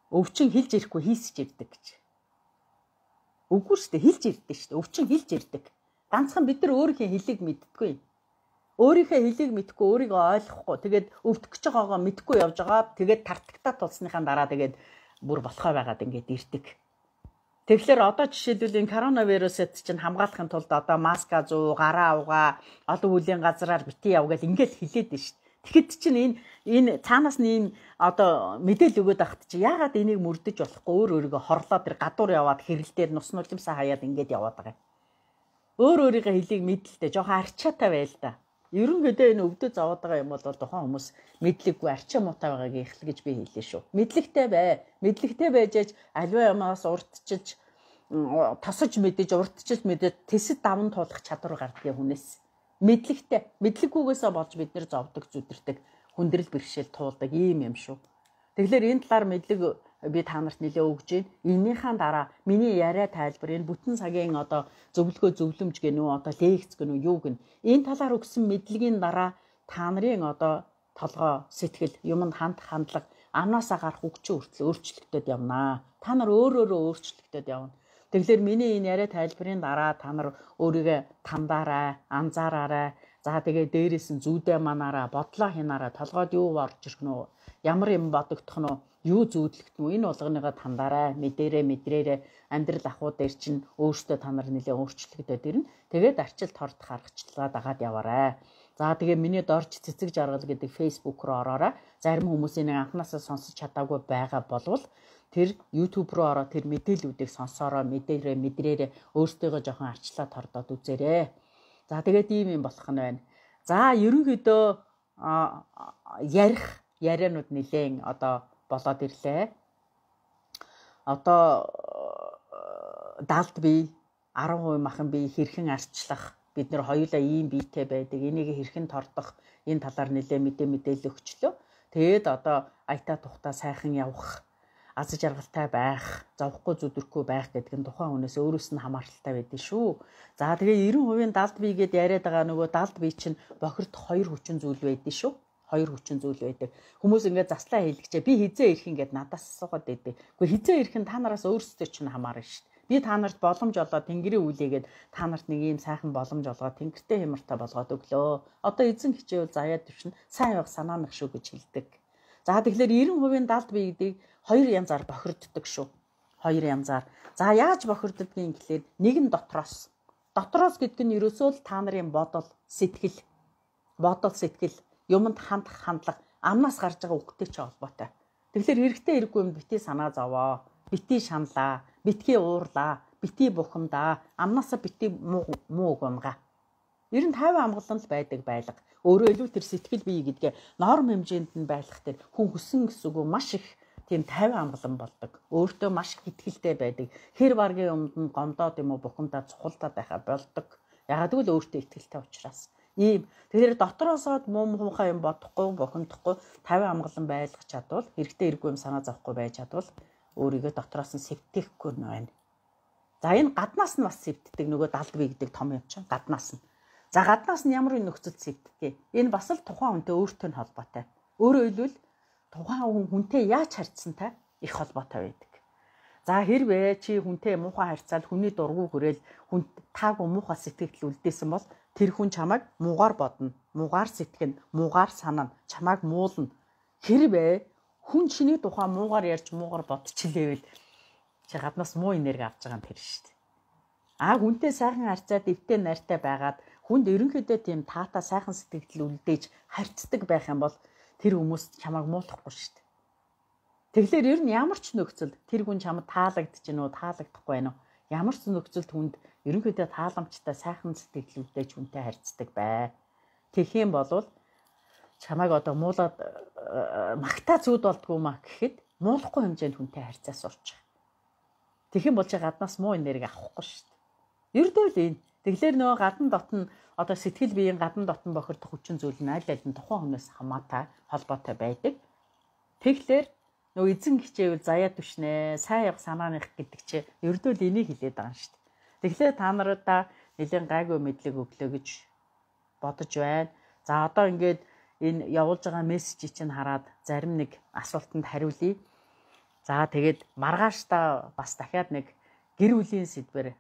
Өвчин хилж ирэхгүй хийсэж ирдэг гэж. Үгүй шүү дээ, хилж ирдэг шүү дээ. Өвчин хилж ирдэг. Ганцхан бид нар өөрийнхөө хилийг мэддэггүй. Өөрийнхөө хилийг мэдхгүй, өөрийгөө ойлгохгүй. Тэгээд өвдөх гэж байгаагаа мэдхгүй явж байгаа. Тэгээд тартагтаа тулсныхаа дараа тэгээд бүр болохоо байгаад ингээд ирдэг. Тэгэхээр одоо жишээлбэл энэ коронавирусд чинь хамгаалахын тулд одоо маска зүү, гараа угаа, олон үеийн газраар бити яв гэл ингээл хилээд нь шүү дээ. Тэгэхэд чинь энэ цаанаас нь ийм одоо мэдээлэл өгөөд байхад чи яагаад энийг мөрдөж болохгүй өөр өөрийгөө хорлоо тэр гадуур яваад хэрэл дээр нус нулимсаа хаяад ингээд яваад байгаа юм. Өөр өөрийгөө хилийг мэдлэлтэй жоохон арчаатай байл та. Ерөнхийдөө энэ өвдөд зовоод байгаа юм бол тухайн хүмүүс мэдлэггүй арчаа муутай байгааг ихэл гэж би хэлээ шүү. Мэдлэгтэй бай. Мэдлэгтэй байж аж аливаа юмаас урдчилж тосож мэдэж урдчилж мэдэж тэсэд даван туулах чадвар гардгийг хүнээс. Мэдлэгтэй. Мэдлэггүйгээсээ болж бид нэр зовдөг, зүдэрдэг, хүндрэл бэрхшээл туулдаг ийм юм шүү. Тэгэхээр энэ талаар мэдлэг би та нарт нэлээ өгж байна. Энийхээ дараа миний яриа тайлбар энэ бүтэн цагийн одоо зөвлөгөө зөвлөмж гэнэ үү, одоо лекц гэнэ үү, юу гэнэ. Энэ талаар өгсөн мэдлэгийн дараа та нарын одоо толгой, сэтгэл, юмд хандах хандлага, амнаасаа гарах үг чинь хүртэл өөрчлөгдөд явнаа. Та нар өөр өөрөөр өөрчлөгдөд явна. Тэгэхээр миний энэ яриа тайлбарын дараа та нар өөрийгөө тандаарай, анзаараарай. За тэгээ дээрээс нь зүүдээ манаараа, бодлоо хянаарай, толгойд юу орж ирэх нь үү, ямар юм бодогдох нь үү, юу зүүдлэгдэх нь үү, энэ болгоныгоо тандаарай, мэдээрээ, мэдрээрээ амьдрал ахуй дээр чинь өөртөө та нар нэлээ өөрчлөгдөд ирнэ. Тэгээд арчилт хордох аргачлалаа дагаад яваарай. За тэгээ миний дорж цэцэг жаргал гэдэг Facebook руу ороорой. Зарим хүмүүсийн анхнаасаа сонсож чадаагүй байгаа болвол тэр YouTube руу ороо тэр мэдээллүүдийг сонсоорой, мэдээрээ, мэдрээрээ өөртөөгөө жоохон арчлаа тордоод үзээрэй. За тэгээд ийм юм болох нь байна. За ерөнхийдөө ярих ярианууд нэлээн одоо болоод ирлээ. Одоо далд бие, 10% махан бие хэрхэн арчлах, Бид нэр хоёулаа ийм биетэй байдаг. Энийг хэрхэн тордох энэ талаар нэлээ мэдээлэл өгчлөө. Тэгээд одоо аятаа тухтаа сайхан явах, аз жаргалтай байх, зовхгүй зүдрэхгүй байх гэдэг нь тухайн хүнээс өөрөөс нь хамааралтай байдаг шүү. За тэгээ 90% далд бие гэд яриад байгаа нөгөө далд бие чинь бохирдох хоёр хүчин зүйл байдаг шүү. Хоёр хүчин зүйл байдаг. Хүмүүс ингээд заслаа хийлгэчээ би хизээ ирэх ингээд надаас асуугаад байдаг. Гэхдээ хизээ ирэх нь та нараас өөрсдөө чинь хамаарна шүү дээ. Би та нарт боломж олоод Тэнгэрийн үлээгээд та нарт нэг ийм сайхан боломж олгоод Тэнгэртэй хямартай болгоод өглөө. Одоо эзэн хичээвэл заяа төвшин сайн явах санаанах шүү гэж хэлдэг. За тэгэхээр 90% далд бие гэдгийг хоёр янзаар бохирддог шүү. Хоёр янзаар. За яаж бохирддгийг гэхлээр нэг нь дотроос. Дотроос гэдэг нь ерөөсөө л та нарын бодол, сэтгэл. Бодол, сэтгэл, юмд хандах хандлага, амнаас гарч байгаа үгтэй ч холбоотой. Тэгэхээр хэрэгтэй хэрэггүй юм бити санаа зовоо, бити шаналаа, битгий уурлаа, бити бухимдаа, амнаасаа бити муу үг унгаа. Ер нь 50 амгалан л байдаг байлга. Өөрөөр хэлбэл тэр сэтгэл бие гэдгээ норм хэмжээнд нь байлгах тэр хүн хүссэн гэсэн үг маш их тийм 50 амгалан болдог. Өөртөө маш их итгэлтэй байдаг. Хэр баргийн юмд нь гомдоод юм уу бухимдаад цухалдаад байхаа болдог. Ягаад гэвэл өөртөө итгэлтэй учраас. Ийм. Тэгэхээр дотроосоо муу муухай юм бодохгүй, бухимдахгүй 50 амгалан байлгах чадвал, хэрэгтэй хэрэггүй юм санаа зовхгүй байж чадвал өөрийгөө дотроос нь сэвтэхгүй нь байна. За энэ гаднаас нь бас сэвтдэг нөгөө далд бие гэдэг том юм чинь гаднаас нь. За гаднаас нь ямар нөхцөлд сэвтдэг. Энэ бас л тухайн хүнтэй өөртөө нь холбоотой. Өөрөөр хэлбэл тухайн хүн хүнтэй яаж харьцсантай их холбоотой байдаг. За хэрвээ чи хүнтэй муухай харьцаад хүний дургу хүрээл хүн таагүй муухай сэтгэл үлдээсэн бол тэр хүн чамайг муугаар бодно, муугаар сэтгэнэ, муугаар санана, чамайг муулна. Хэрвээ хүн чиний тухай муугаар ярьж муугаар бодчихлээвэл чи гаднаас муу энерги авч байгаа юм тэр шүү дээ. А хүнтэй сайхан харьцаад эвтэй нартай байгаад хүнд ерөнхийдөө тийм таатай сайхан сэтгэл үлдээж харьцдаг байх юм бол тэр хүмүүс чамайг муулахгүй шүү дээ. Тэгэхээр ер нь ямар ч нөхцөлд тэр хүн чамд таалагдж гин үү, таалагдахгүй байна уу? Ямар ч нөхцөлд хүнд ерөнхийдөө тааламжтай сайхан сэтгэл үлдээж хүнтэй харьцдаг бай. Тэгэх юм бол чамайг одоо муулаад магтаа зүуд болдгоо маа гэхэд муулахгүй хэмжээнд хүнтэй харьцаа сурч. Тэгэх юм бол чи гаднаас муу энерги авахгүй шүү дээ. Ердөө л энэ. Тэгэхээр нөгөө гадна дотн одоо сэтгэл биеийн гадна дотн бохирдох хүчин зүйл нь аль аль нь тухайн хүнээс хамаатай холбоотой байдаг. Тэгэхээр нөгөө эзэн хичээвэл заяа түшнэ, сайн явах санааных гэдэг чи ердөө л энийг хэлээд байгаа юм шүү дээ. Тэгэхээр та нарудаа нэлээд гайгүй мэдлэг өглөө гэж бодож байна. За одоо ингээд энэ явуулж байгаа мессежийг чинь хараад зарим нэг асуултанд хариулъя. За тэгээд маргаашдаа бас дахиад нэг гэр бүлийн сэдвэр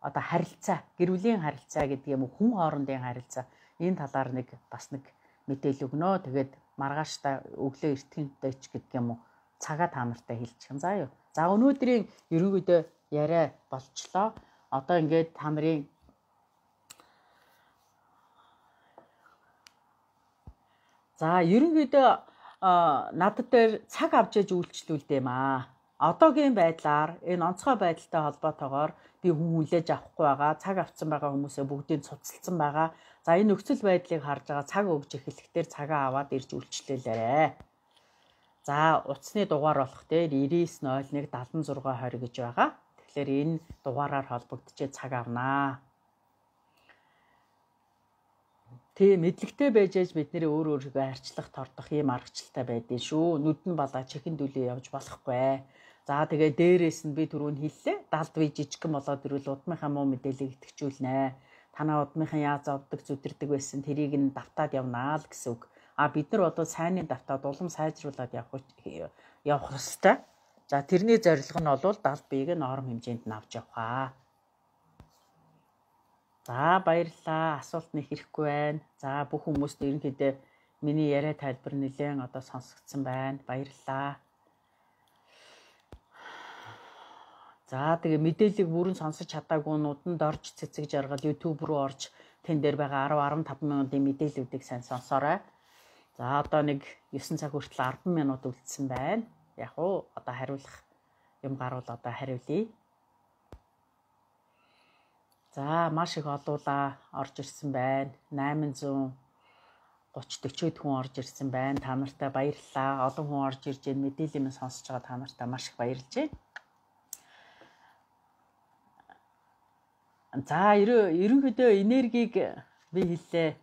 одоо харилцаа, гэр бүлийн харилцаа гэдэг юм уу, хүн хоорондын харилцаа энэ талаар нэг бас нэг мэдээлэл өгнө. Тэгээд маргаашдаа өглөө эртгэнтэй ч гэдэг юм уу цагаа та нартай хэлчих юм заа юу. За өнөөдрийн ерөнхийдөө яриа болчлоо. Одоо ингээд та нарын за ерөнхийдөө надад дээр цаг авч яж үйлчлүүлдэг юм аа. Одоогийн байдлаар энэ онцгой байдалтай холбоотойгоор би хүн хүлээж авахгүй байгаа. Цаг авсан байгаа хүмүүсээ бүгдийг цуцалсан байгаа. За энэ нөхцөл байдлыг харж байгаа цаг өгж эхлэхдээ цагаа аваад ирж үйлчлээлээрэй. За утасны дугаар болох дээр 99 01 76 20 гэж байгаа. Тэгэхээр энэ дугаараар холбогдчихээ цаг авнаа. Тийм мэдлэгтэй байж аж бидний өөр өөрийгөө арчлах, тордох ийм аргачлалтай байдیں шүү. Нүд нь балаа чихэн дүлээ явж болохгүй. За тэгээ дээрээс нь би түрүүн хэллээ. Далд бие жижигхэн болоод ирвэл удмынхаа муу мэдээллийг итгэжүүлнэ. Танаа удмынхан яаж зовдөг, зүдэрдэг байсан тэрийг нь давтаад явнаа л гэсэн үг. А бид нар одоо сайнны давтаад улам сайжруулад явах ёстой. За тэрний зорилго нь бол далд биеийг норм хэмжээнд нь авч явах. За баярлалаа. Асуулт нэг хэрэггүй байна. За бүх хүмүүст ерөнхийдөө миний яриа тайлбар нэлээд одоо сонсогдсон байна. Баярлалаа. За тэгээ мэдээллийг бүрэн сонсож чадаагүй нууд нь дорж цэцэг жаргал YouTube руу орж тэн дээр байгаа 10 15 минутын мэдээллүүдийг сайн сонсоорой. За одоо нэг 9 цаг хүртэл 10 минут үлдсэн байна. Яг уу одоо хариулах юм гарвал одоо хариулъя. За маш их олуулаа орж ирсэн байна. 830 40 хүн орж ирсэн байна. Та нартай баярлалаа. Олон хүн орж ирж энэ мэдээллийг минь сонсож байгаа та нартай маш их баярлж байна. За ерөнхийдөө энергийг би хэллээ.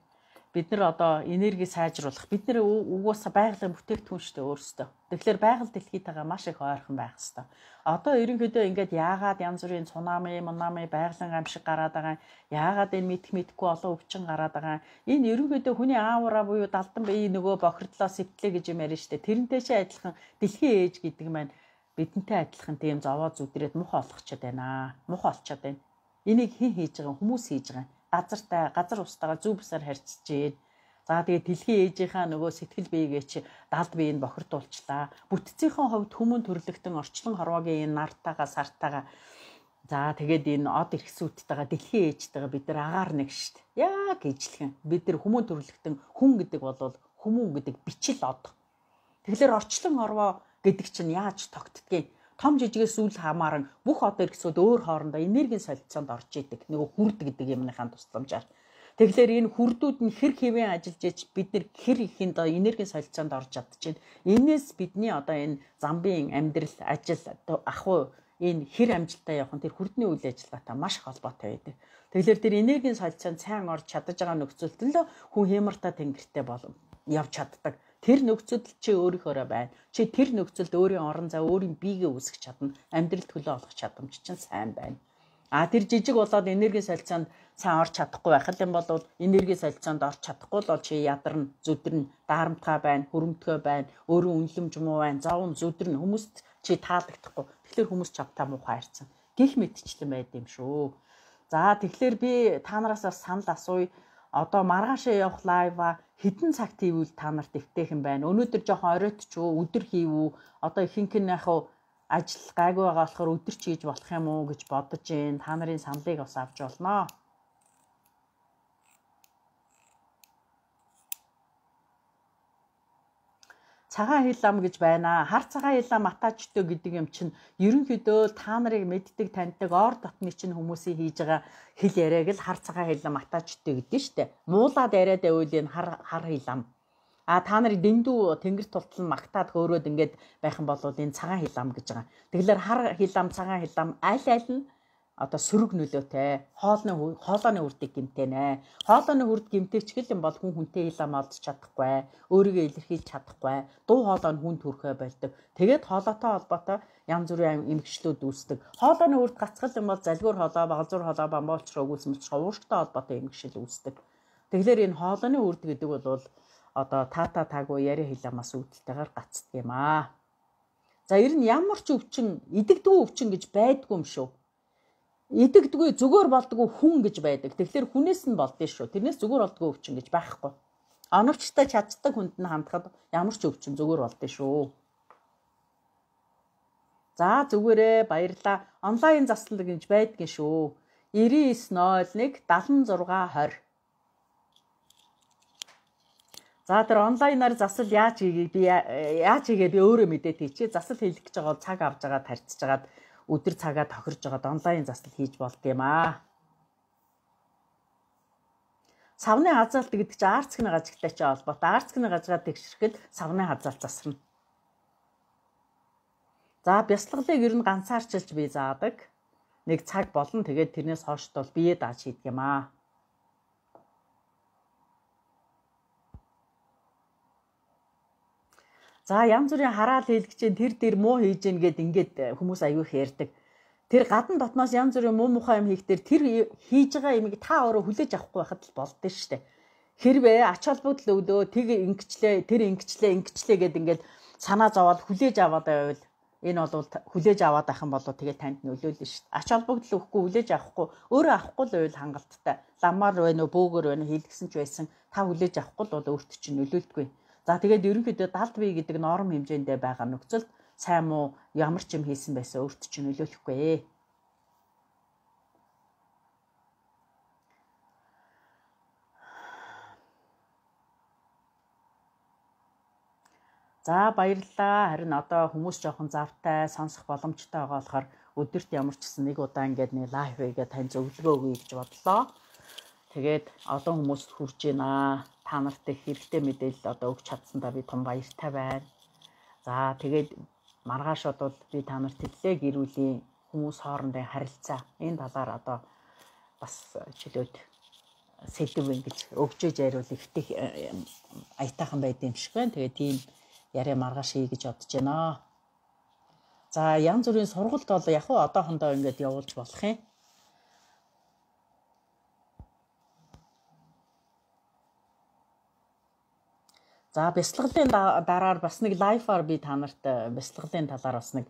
Бид нар одоо энерги сайжруулах. Бид нар угуусаа байгалийн бүтээгдэхүүн шүү дээ өөрсдөө. Тэгэхээр байгаль дэлхийтэйгээ маш их ойрхон байх хэвээр. Одоо ерөнхийдөө ингээд яагаад янз бүрийн цунами, мунами, байгалийн гамшиг гараад байгаа, яагаад энэ мэдэх мэдхгүй олон өвчин гараад байгаа. Энэ ерөнхийдөө хүний аавра буюу далдан бие нөгөө бохирдлоо сэвтлээ гэж юм ярина шүү дээ. Тэрнтэй чи адилхан дэлхийн ээж гэдэг маань бидэнтэй адилхан тийм зовоо зүдрээд мух олгочод байна. Мух олчод байна. Энийг хэн хийж байгаа? Хүмүүс хийж байгаа. Газартай, газар устайгаа зөв бусаар харьцаж гин. За тэгээ дэлхийн ээжийнхаа нөгөө сэтгэл биегээ чи далд биеийг бохирдуулчлаа. Бүтцийнхээ хувьд хүмүүн төрлөختөн орчлон хорвоогийн энэ нартайгаа сартайгаа за тэгээд энэ од эрхсүүдтэйгээ дэлхийн ээжтэйгээ бид нар агаар нэг штт. Яг ижлэхэн. Бид нар хүмүүн төрлөختөн хүн гэдэг бол хүмүүн гэдэг бичил од. Тэгэхээр орчлон хорвоо гэдэг чинь яаж тогтдгийг том жижигээс үл хамааран бүх од эргэсүүд өөр хоорондоо энергийн солилцоонд орж идэг. Нөгөө хүрд гэдэг юмныхаа тусламжаар. Тэгэхээр энэ хүрдүүд нь хэр хэвэн ажиллаж ич бид нэр хэр ихэнд энергийн солилцоонд орж чадчихээн. Энээс бидний одоо энэ замбын амьдрал, ажил, ахуй энэ хэр амжилттай явах нь тэр хүрдний үйл ажиллагаатай маш их холбоотой байдаг. Тэгэхээр тэр энергийн солилцоонд сайн орж чадаж байгаа нөхцөлд л хүн хэмартай тэнгэртэй бол явж чаддаг. Тэр нөхцөлд чи өөрийнхөөрөө байна. Чи тэр нөхцөлд өөрийн орон зай, өөрийн биегээ үүсгэх чадна, амьдрал төлөө олох чадамж чинь сайн байна. А тэр жижиг болоод энергийн солилцоонд сайн орж чадахгүй байх юм бол энергийн солилцоонд орж чадахгүй бол чи ядарна, зүдэрнэ, дарамтгаа байна, хөрөмтгөө байна, өөрөө үнэлэмж муу байна, зовн зүдэрнэ, хүмүүст чи таалагдахгүй. Тэгэхээр хүмүүс чамтай муухай харьцана. Гэх мэтчлэн байд юм шүү. За тэгэхээр би та нараас бас санал асууя. Одоо маргаашаа явах лайва хэдэн цагт хийвэл та нарт эвтэйхэн байна. Өнөөдөр жоохон оройтч үү, өдөр хийвүү? Одоо ихэнх нь яг ажил гайгүй байгаа болохоор өдөр ч хийж болох юм уу гэж бодож байна. Та нарын саналыг бас авч болно. Цагаан хил ам гэж байна. Хар цагаан хил ам атаачтай гэдэг юм чинь ерөнхийдөө та нарыг мэддэг, таньдаг ор дотны чинь хүмүүсийн хийж байгаа хэл яриаг л хар цагаан хил ам атаачтай гэдэг нь штэ. Муулаад яриад байвал энэ хар хил ам. А та нарыг дэндүү тэнгэр тултал магтаад хөөрөөд ингээд байх юм бол энэ цагаан хил ам гэж байгаа. Тэгэхээр хар хил ам, цагаан хил ам аль аль нь одоо сөрөг нөлөөтэй, хоолойны үрдийг гэмтэнэ. Хоолойны үрд гэмтээчгэл юм бол хүн хүнтэй хил ам олдож чадахгүй, өөрийгөө илэрхийлж чадахгүй, дуу хоолой нь хүн төрхөө болдог. Тэгээд хоолойтой холбоотой янз бүрийн эмгэгчлүүд үүсдэг. Хоолойны үрд гацгал юм бол залгуур хоолой, багалзуур хоолой, бамбуулчраа өгүүлсэн мэт уушгтай холбоотой эмгэгшил үүсдэг. Тэгэхээр энэ хоолойны үрд гэдэг бол одоо таата таагүй яриа хил амаас үүдэлтэйгээр гацдаг юм аа. За ер нь ямар ч өвчин, идэгдгүй өвчин гэж байдгүй юм шүү. Идэгдгүй зүгээр болдгоо хүн гэж байдаг. Тэгэхээр хүнээс нь болдсон шүү. Тэрнээс зүгээр болдгоо өвчин гэж байхгүй. Оновчтой чаддаг хүнд нь хандхад ямар ч өвчин зүгээр болдсон шүү. За зүгээрээ баярлаа. Онлайн заслал гэж байдгийн шүү. 9901 76 20. За тэр онлайнаар засал яаж хийгийг би яаж хийгээ би өөрөө мэдээд хийчихье. Засал хийх гэж байгаа бол цаг авч байгаа тарьцж байгаад өдөр цагаа тохирж байгаад онлайн засал хийж болд юм аа. Савны хазаалт гэдэг чинь арцгны гажигтай ч холбоотой. Арцгны гажгаа тэгшрэхэд савны хазаалт засарна. За бясалгалыг ер нь ганцаарчилж би заадаг. Нэг цаг болно. Тэгээд тэрнээс хойш бол бие дааж хийдэг юм аа. За янз бүрийн хараал хийлгэж чинь тэр дээр муу хийж гин гэд ингээд хүмүүс аюу их ярьдаг. Тэр гадна дотноос янз бүрийн муу мухай юм хийхдээ тэр хийж байгаа юмыг та өөрөө хүлээж авахгүй байхад л болдсон шүү дээ. Хэрвээ ач холбогдол өгдөө тэг ингэчлээ, тэр ингэчлээ, ингэчлээ гэд ингээд санаа зовоод хүлээж аваад байвал энэ бол хүлээж аваад байх юм бол тэгэл танд нөлөөлнө шүү дээ. Ач холбогдол өгөхгүй хүлээж авахгүй өөрөө авахгүй л байвал хангалттай. Ламаар байна уу, бөөгөр байна уу хийлгсэн ч байсан та хүлээж авахгүй л бол өөрт чинь нөлөөлдөггүй. За тэгээд ерөнхийдөө далд бие гэдэг норм хэмжээндээ байгаа нөхцөлд сайн муу ямар ч юм хийсэн байсан өөрт чинь нөлөөлөхгүй. За баярлалаа. Харин одоо хүмүүс жоохон завтай, сонсох боломжтой байгаа болохоор өдөрт ямар ч гэсэн нэг удаа ингээд нэг лайв хийгээд тань зөвлөгөө өгье гэж бодлоо. Тэгээд олон хүмүүст хүрж байна. Та нарт их хэрэгтэй мэдээлэл одоо өгч чадсандаа би том баяртай байна. За тэгээд маргааш бол би та нарт хэллээ гэр бүлийн хүмүүс хоорондын харилцаа. Энэ талаар одоо бас чөлөөт сэдв ингэж өгчөөж яриул ихтэй аятайхан байд юм шиг байна. Тэгээ тийм яриа маргааш хий гэж бодож байна. За янз бүрийн сургалт бол яг уу одоохондоо ингэж явуулж болох юм. За бясалгалын дараар бас нэг лайфаар би та нарт бясалгалын талаар бас нэг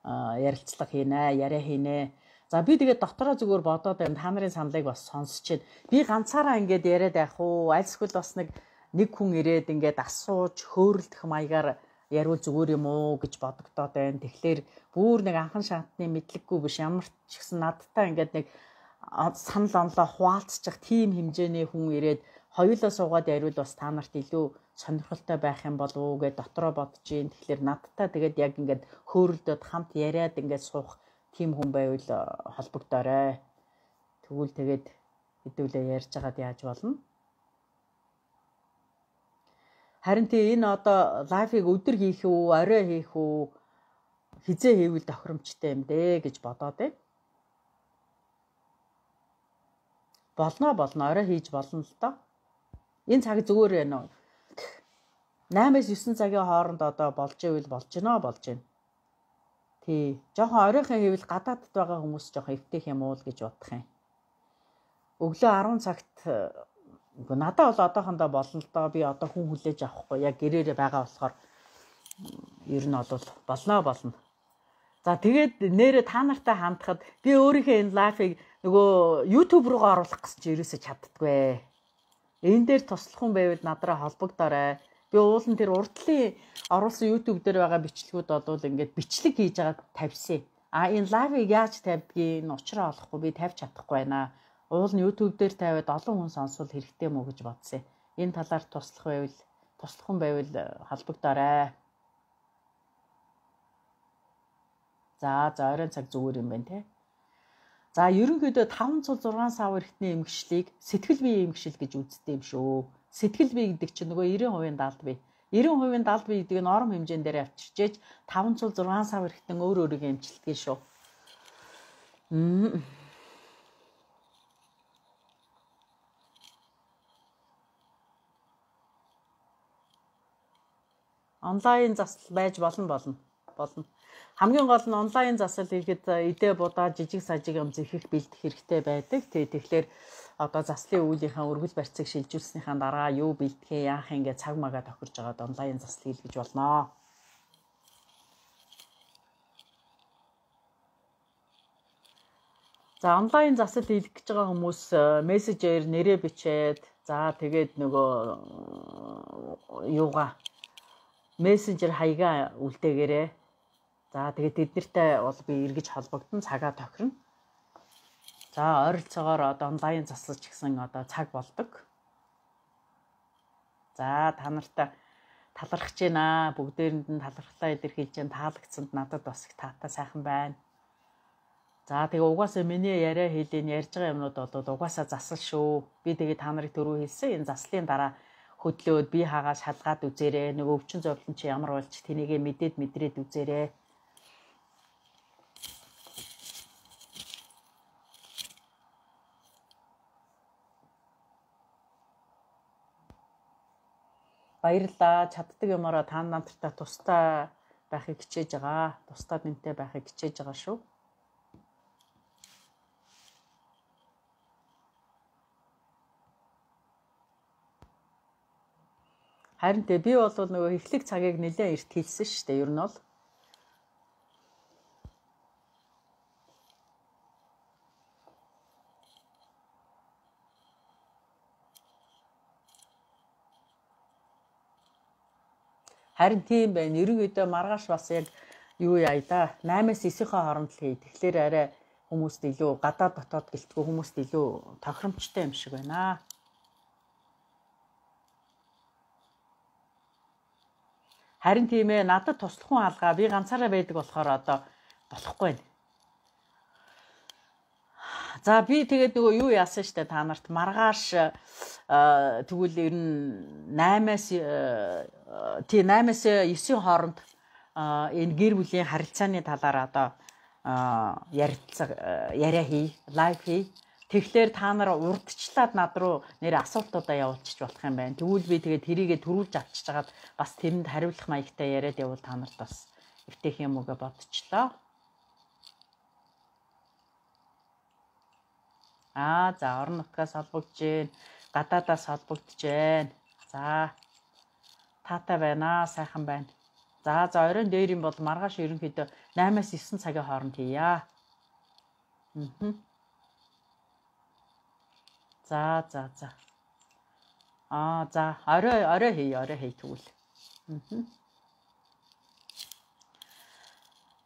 ярилцлага хийнэ, яриа хийнэ. За би тэгээд дотороо зүгээр бодоод байна. Та нарын саналыг бас сонсч байна. Би ганцаараа ингээд яриад байх уу? Аль эсвэл бас нэг хүн ирээд ингээд асууж, хөөрөлдөх маягаар яриул зүгээр юм уу гэж бодогдоод байна. Тэгэхээр бүр нэг анхан шатны мэдлэггүй биш ямар ч гэсэн надтай ингээд нэг санал онлоо хуваалцчих тийм хэмжээний хүн ирээд хоёулаа суугаад яриул бас та нарт илүү сонирхолтой байх юм болов уу гэж дотроо бодож байна. Тэгэхээр надтай тэгээд яг ингээд хөөрөлдөд хамт яриад ингээд суух тийм хүн байвал холбогдоорой. Тэгвэл тэгээд хэдүүлээ ярьж хагаад яаж болно? Харин тий энэ одоо лайфыг өдөр хийх үү, орой хийх үү, хизээ хийвэл тохиромжтой юм дээ гэж бодоод байна. Болно, орой хийж болно л доо. Энэ цаг зүгээр байна уу? 8-аас 9 цагийн хооронд одоо болж ивэл болж гинэ болж гин. Тий, жоохон оройхон хийвэл гадаадд байгаа хүмүүс жоохон эвтэх юм уу л гэж бодох юм. Өглөө 10 цагт үгүй надад бол одоохондоо болно л доо. Би одоо хүн хүлээж авахгүй яг гэрээрээ байгаа болохоор ер нь бол болно. За тэгээд нэрээ та нартай хандхад би өөрийнхөө энэ лайфыг нөгөө YouTube руугаа оруулах гэсэн чи ерөөсөө чаддаггүй. Энэ дээр туслах хүн байвал надраа холбогдоорой. Би уулын тэр урдлын оруулсан YouTube дээр байгаа бичлэгүүд бол ингээд бичлэг хийж байгаа тавьсан. А энэ лайвыг яаж тавьдгийг нь учраа олохгүй би тавьж чадахгүй байна. Уул нь YouTube дээр тавиад олон хүн сонсвол хэрэгтэй мүү гэж бодсон. Энэ талаар туслах байвал туслах хүн байвал холбогдоорой. За оройн цаг зүгээр юм байна те. За ерөнхийдөө 5 цул 6 сав эрхтний эмгшлийг сэтгэл биеийн эмгшил гэж үздэг юм шүү. Сэтгэл бие гэдэг чинь нөгөө 90% даалд бие. 90% даалд бие гэдэг нь ором хэмжээн дээр авчирчээж 5 цул 6 сав эрхтэн өөр өөрийгөө эмчилдэг шүү. Онлайн засал байж болно. Хамгийн гол нь онлайн засал хийхэд идэ будаа жижиг сажиг юм зэхэх бэлдэх хэрэгтэй байдаг. Тэгэхээр одоо заслын үүлийнхаа өргөл барьцыг шилжүүлснийхаа дараа юу бэлдэхээ яах юм ингээ цаг мага тохирж байгаад онлайн засал хийх гэж болно. За онлайн засал хийх гэж байгаа хүмүүс мессежээр нэрээ бичээд за тэгээд нөгөө юугаа мессенжер хаягаа үлдээгээрэй. За тэгээд тэднэртэй бол би эргэж холбогдсон цагаа тохирно. За ойролцоогоор одоо онлайн заслаж гисэн одоо цаг болдог. За та нартай талархаж байна. Бүгдээрэнд нь талархлаа илэрхийлж байна. Таалагдсанд надад бас их таатай сайхан байна. За тэгээ угаасаа миний яриа хэлэн ярьж байгаа юмнууд бол угаасаа засал шүү. Би тэгээ та нарыг түрүү хэлсэн. Энэ заслын дараа хөдлөөд би хагаа шалгаад үзээрэй. Нөгөө өвчин зовлон чи ямар болж тэнийгээ мэдээд мэдрээд үзээрэй. Баярлалаа. Чаддаг юмараа та нартай тустай байхыг хичээж байгаа. Тустай нэмтэй байхыг хичээж байгаа шүү. Харин тэ би бол нөгөө эхлэх цагийг нэлээд эрт хэлсэн шүү дээ. Ер нь бол харин тийм байна. Ерөнхийдөө маргааш бас яг юу яа да 8-аас 9-ийн хооронд л хий. Тэгэхээр арай хүмүүст илүү гадаа дотоод гэлтгүй хүмүүст илүү тохиромжтой юм шиг байна. Харин тийм ээ надад туслах хүн алгаа би ганцаараа байдаг болохоор одоо болохгүй байна. За би тэгээд нөгөө юу яасан штэ та нарт маргааш тэгвэл ер нь 8-аас тий 8-аас 9-ийн хооронд энэ гэр бүлийн харилцааны талаар одоо ярилцлага яриа хий, лайв хий. Тэгэхээр та нар урдчлаад над руу нэр асуултуудаа явуулчих болох юм байна. Тэгвэл би тэгээд тэрийгэ төрүүлж авчиж хагаад бас тэрэнд хариулах маягтай яриад явуул та нарт бас эвтэйх юм уу гэж бодчихлоо. Аа за орон нутгаас холбогдож гин, гадаадаас холбогдож гин. За таатай байна, сайхан байна. За за оройн дээр юм бол маргааш ерөнхийдөө 8-аас 9 цагийн хооронд хийя. За за за. Аа за орой хий, орой хий тэгвэл.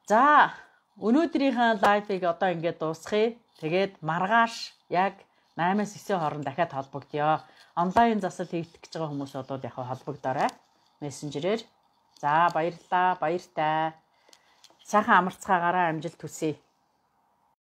За өнөөдрийнхөө лайвыг одоо ингээд дуусгая. Тэгээд маргааш яг 8-аас 9 хооронд дахиад холбогдъё. Онлайн засал хийх гэж байгаа хүмүүс бол яг холбогдоорой. Мессенжерээр. За баярлалаа, баяртай. Сайхан амарцгаагаараа амжилт хүсье.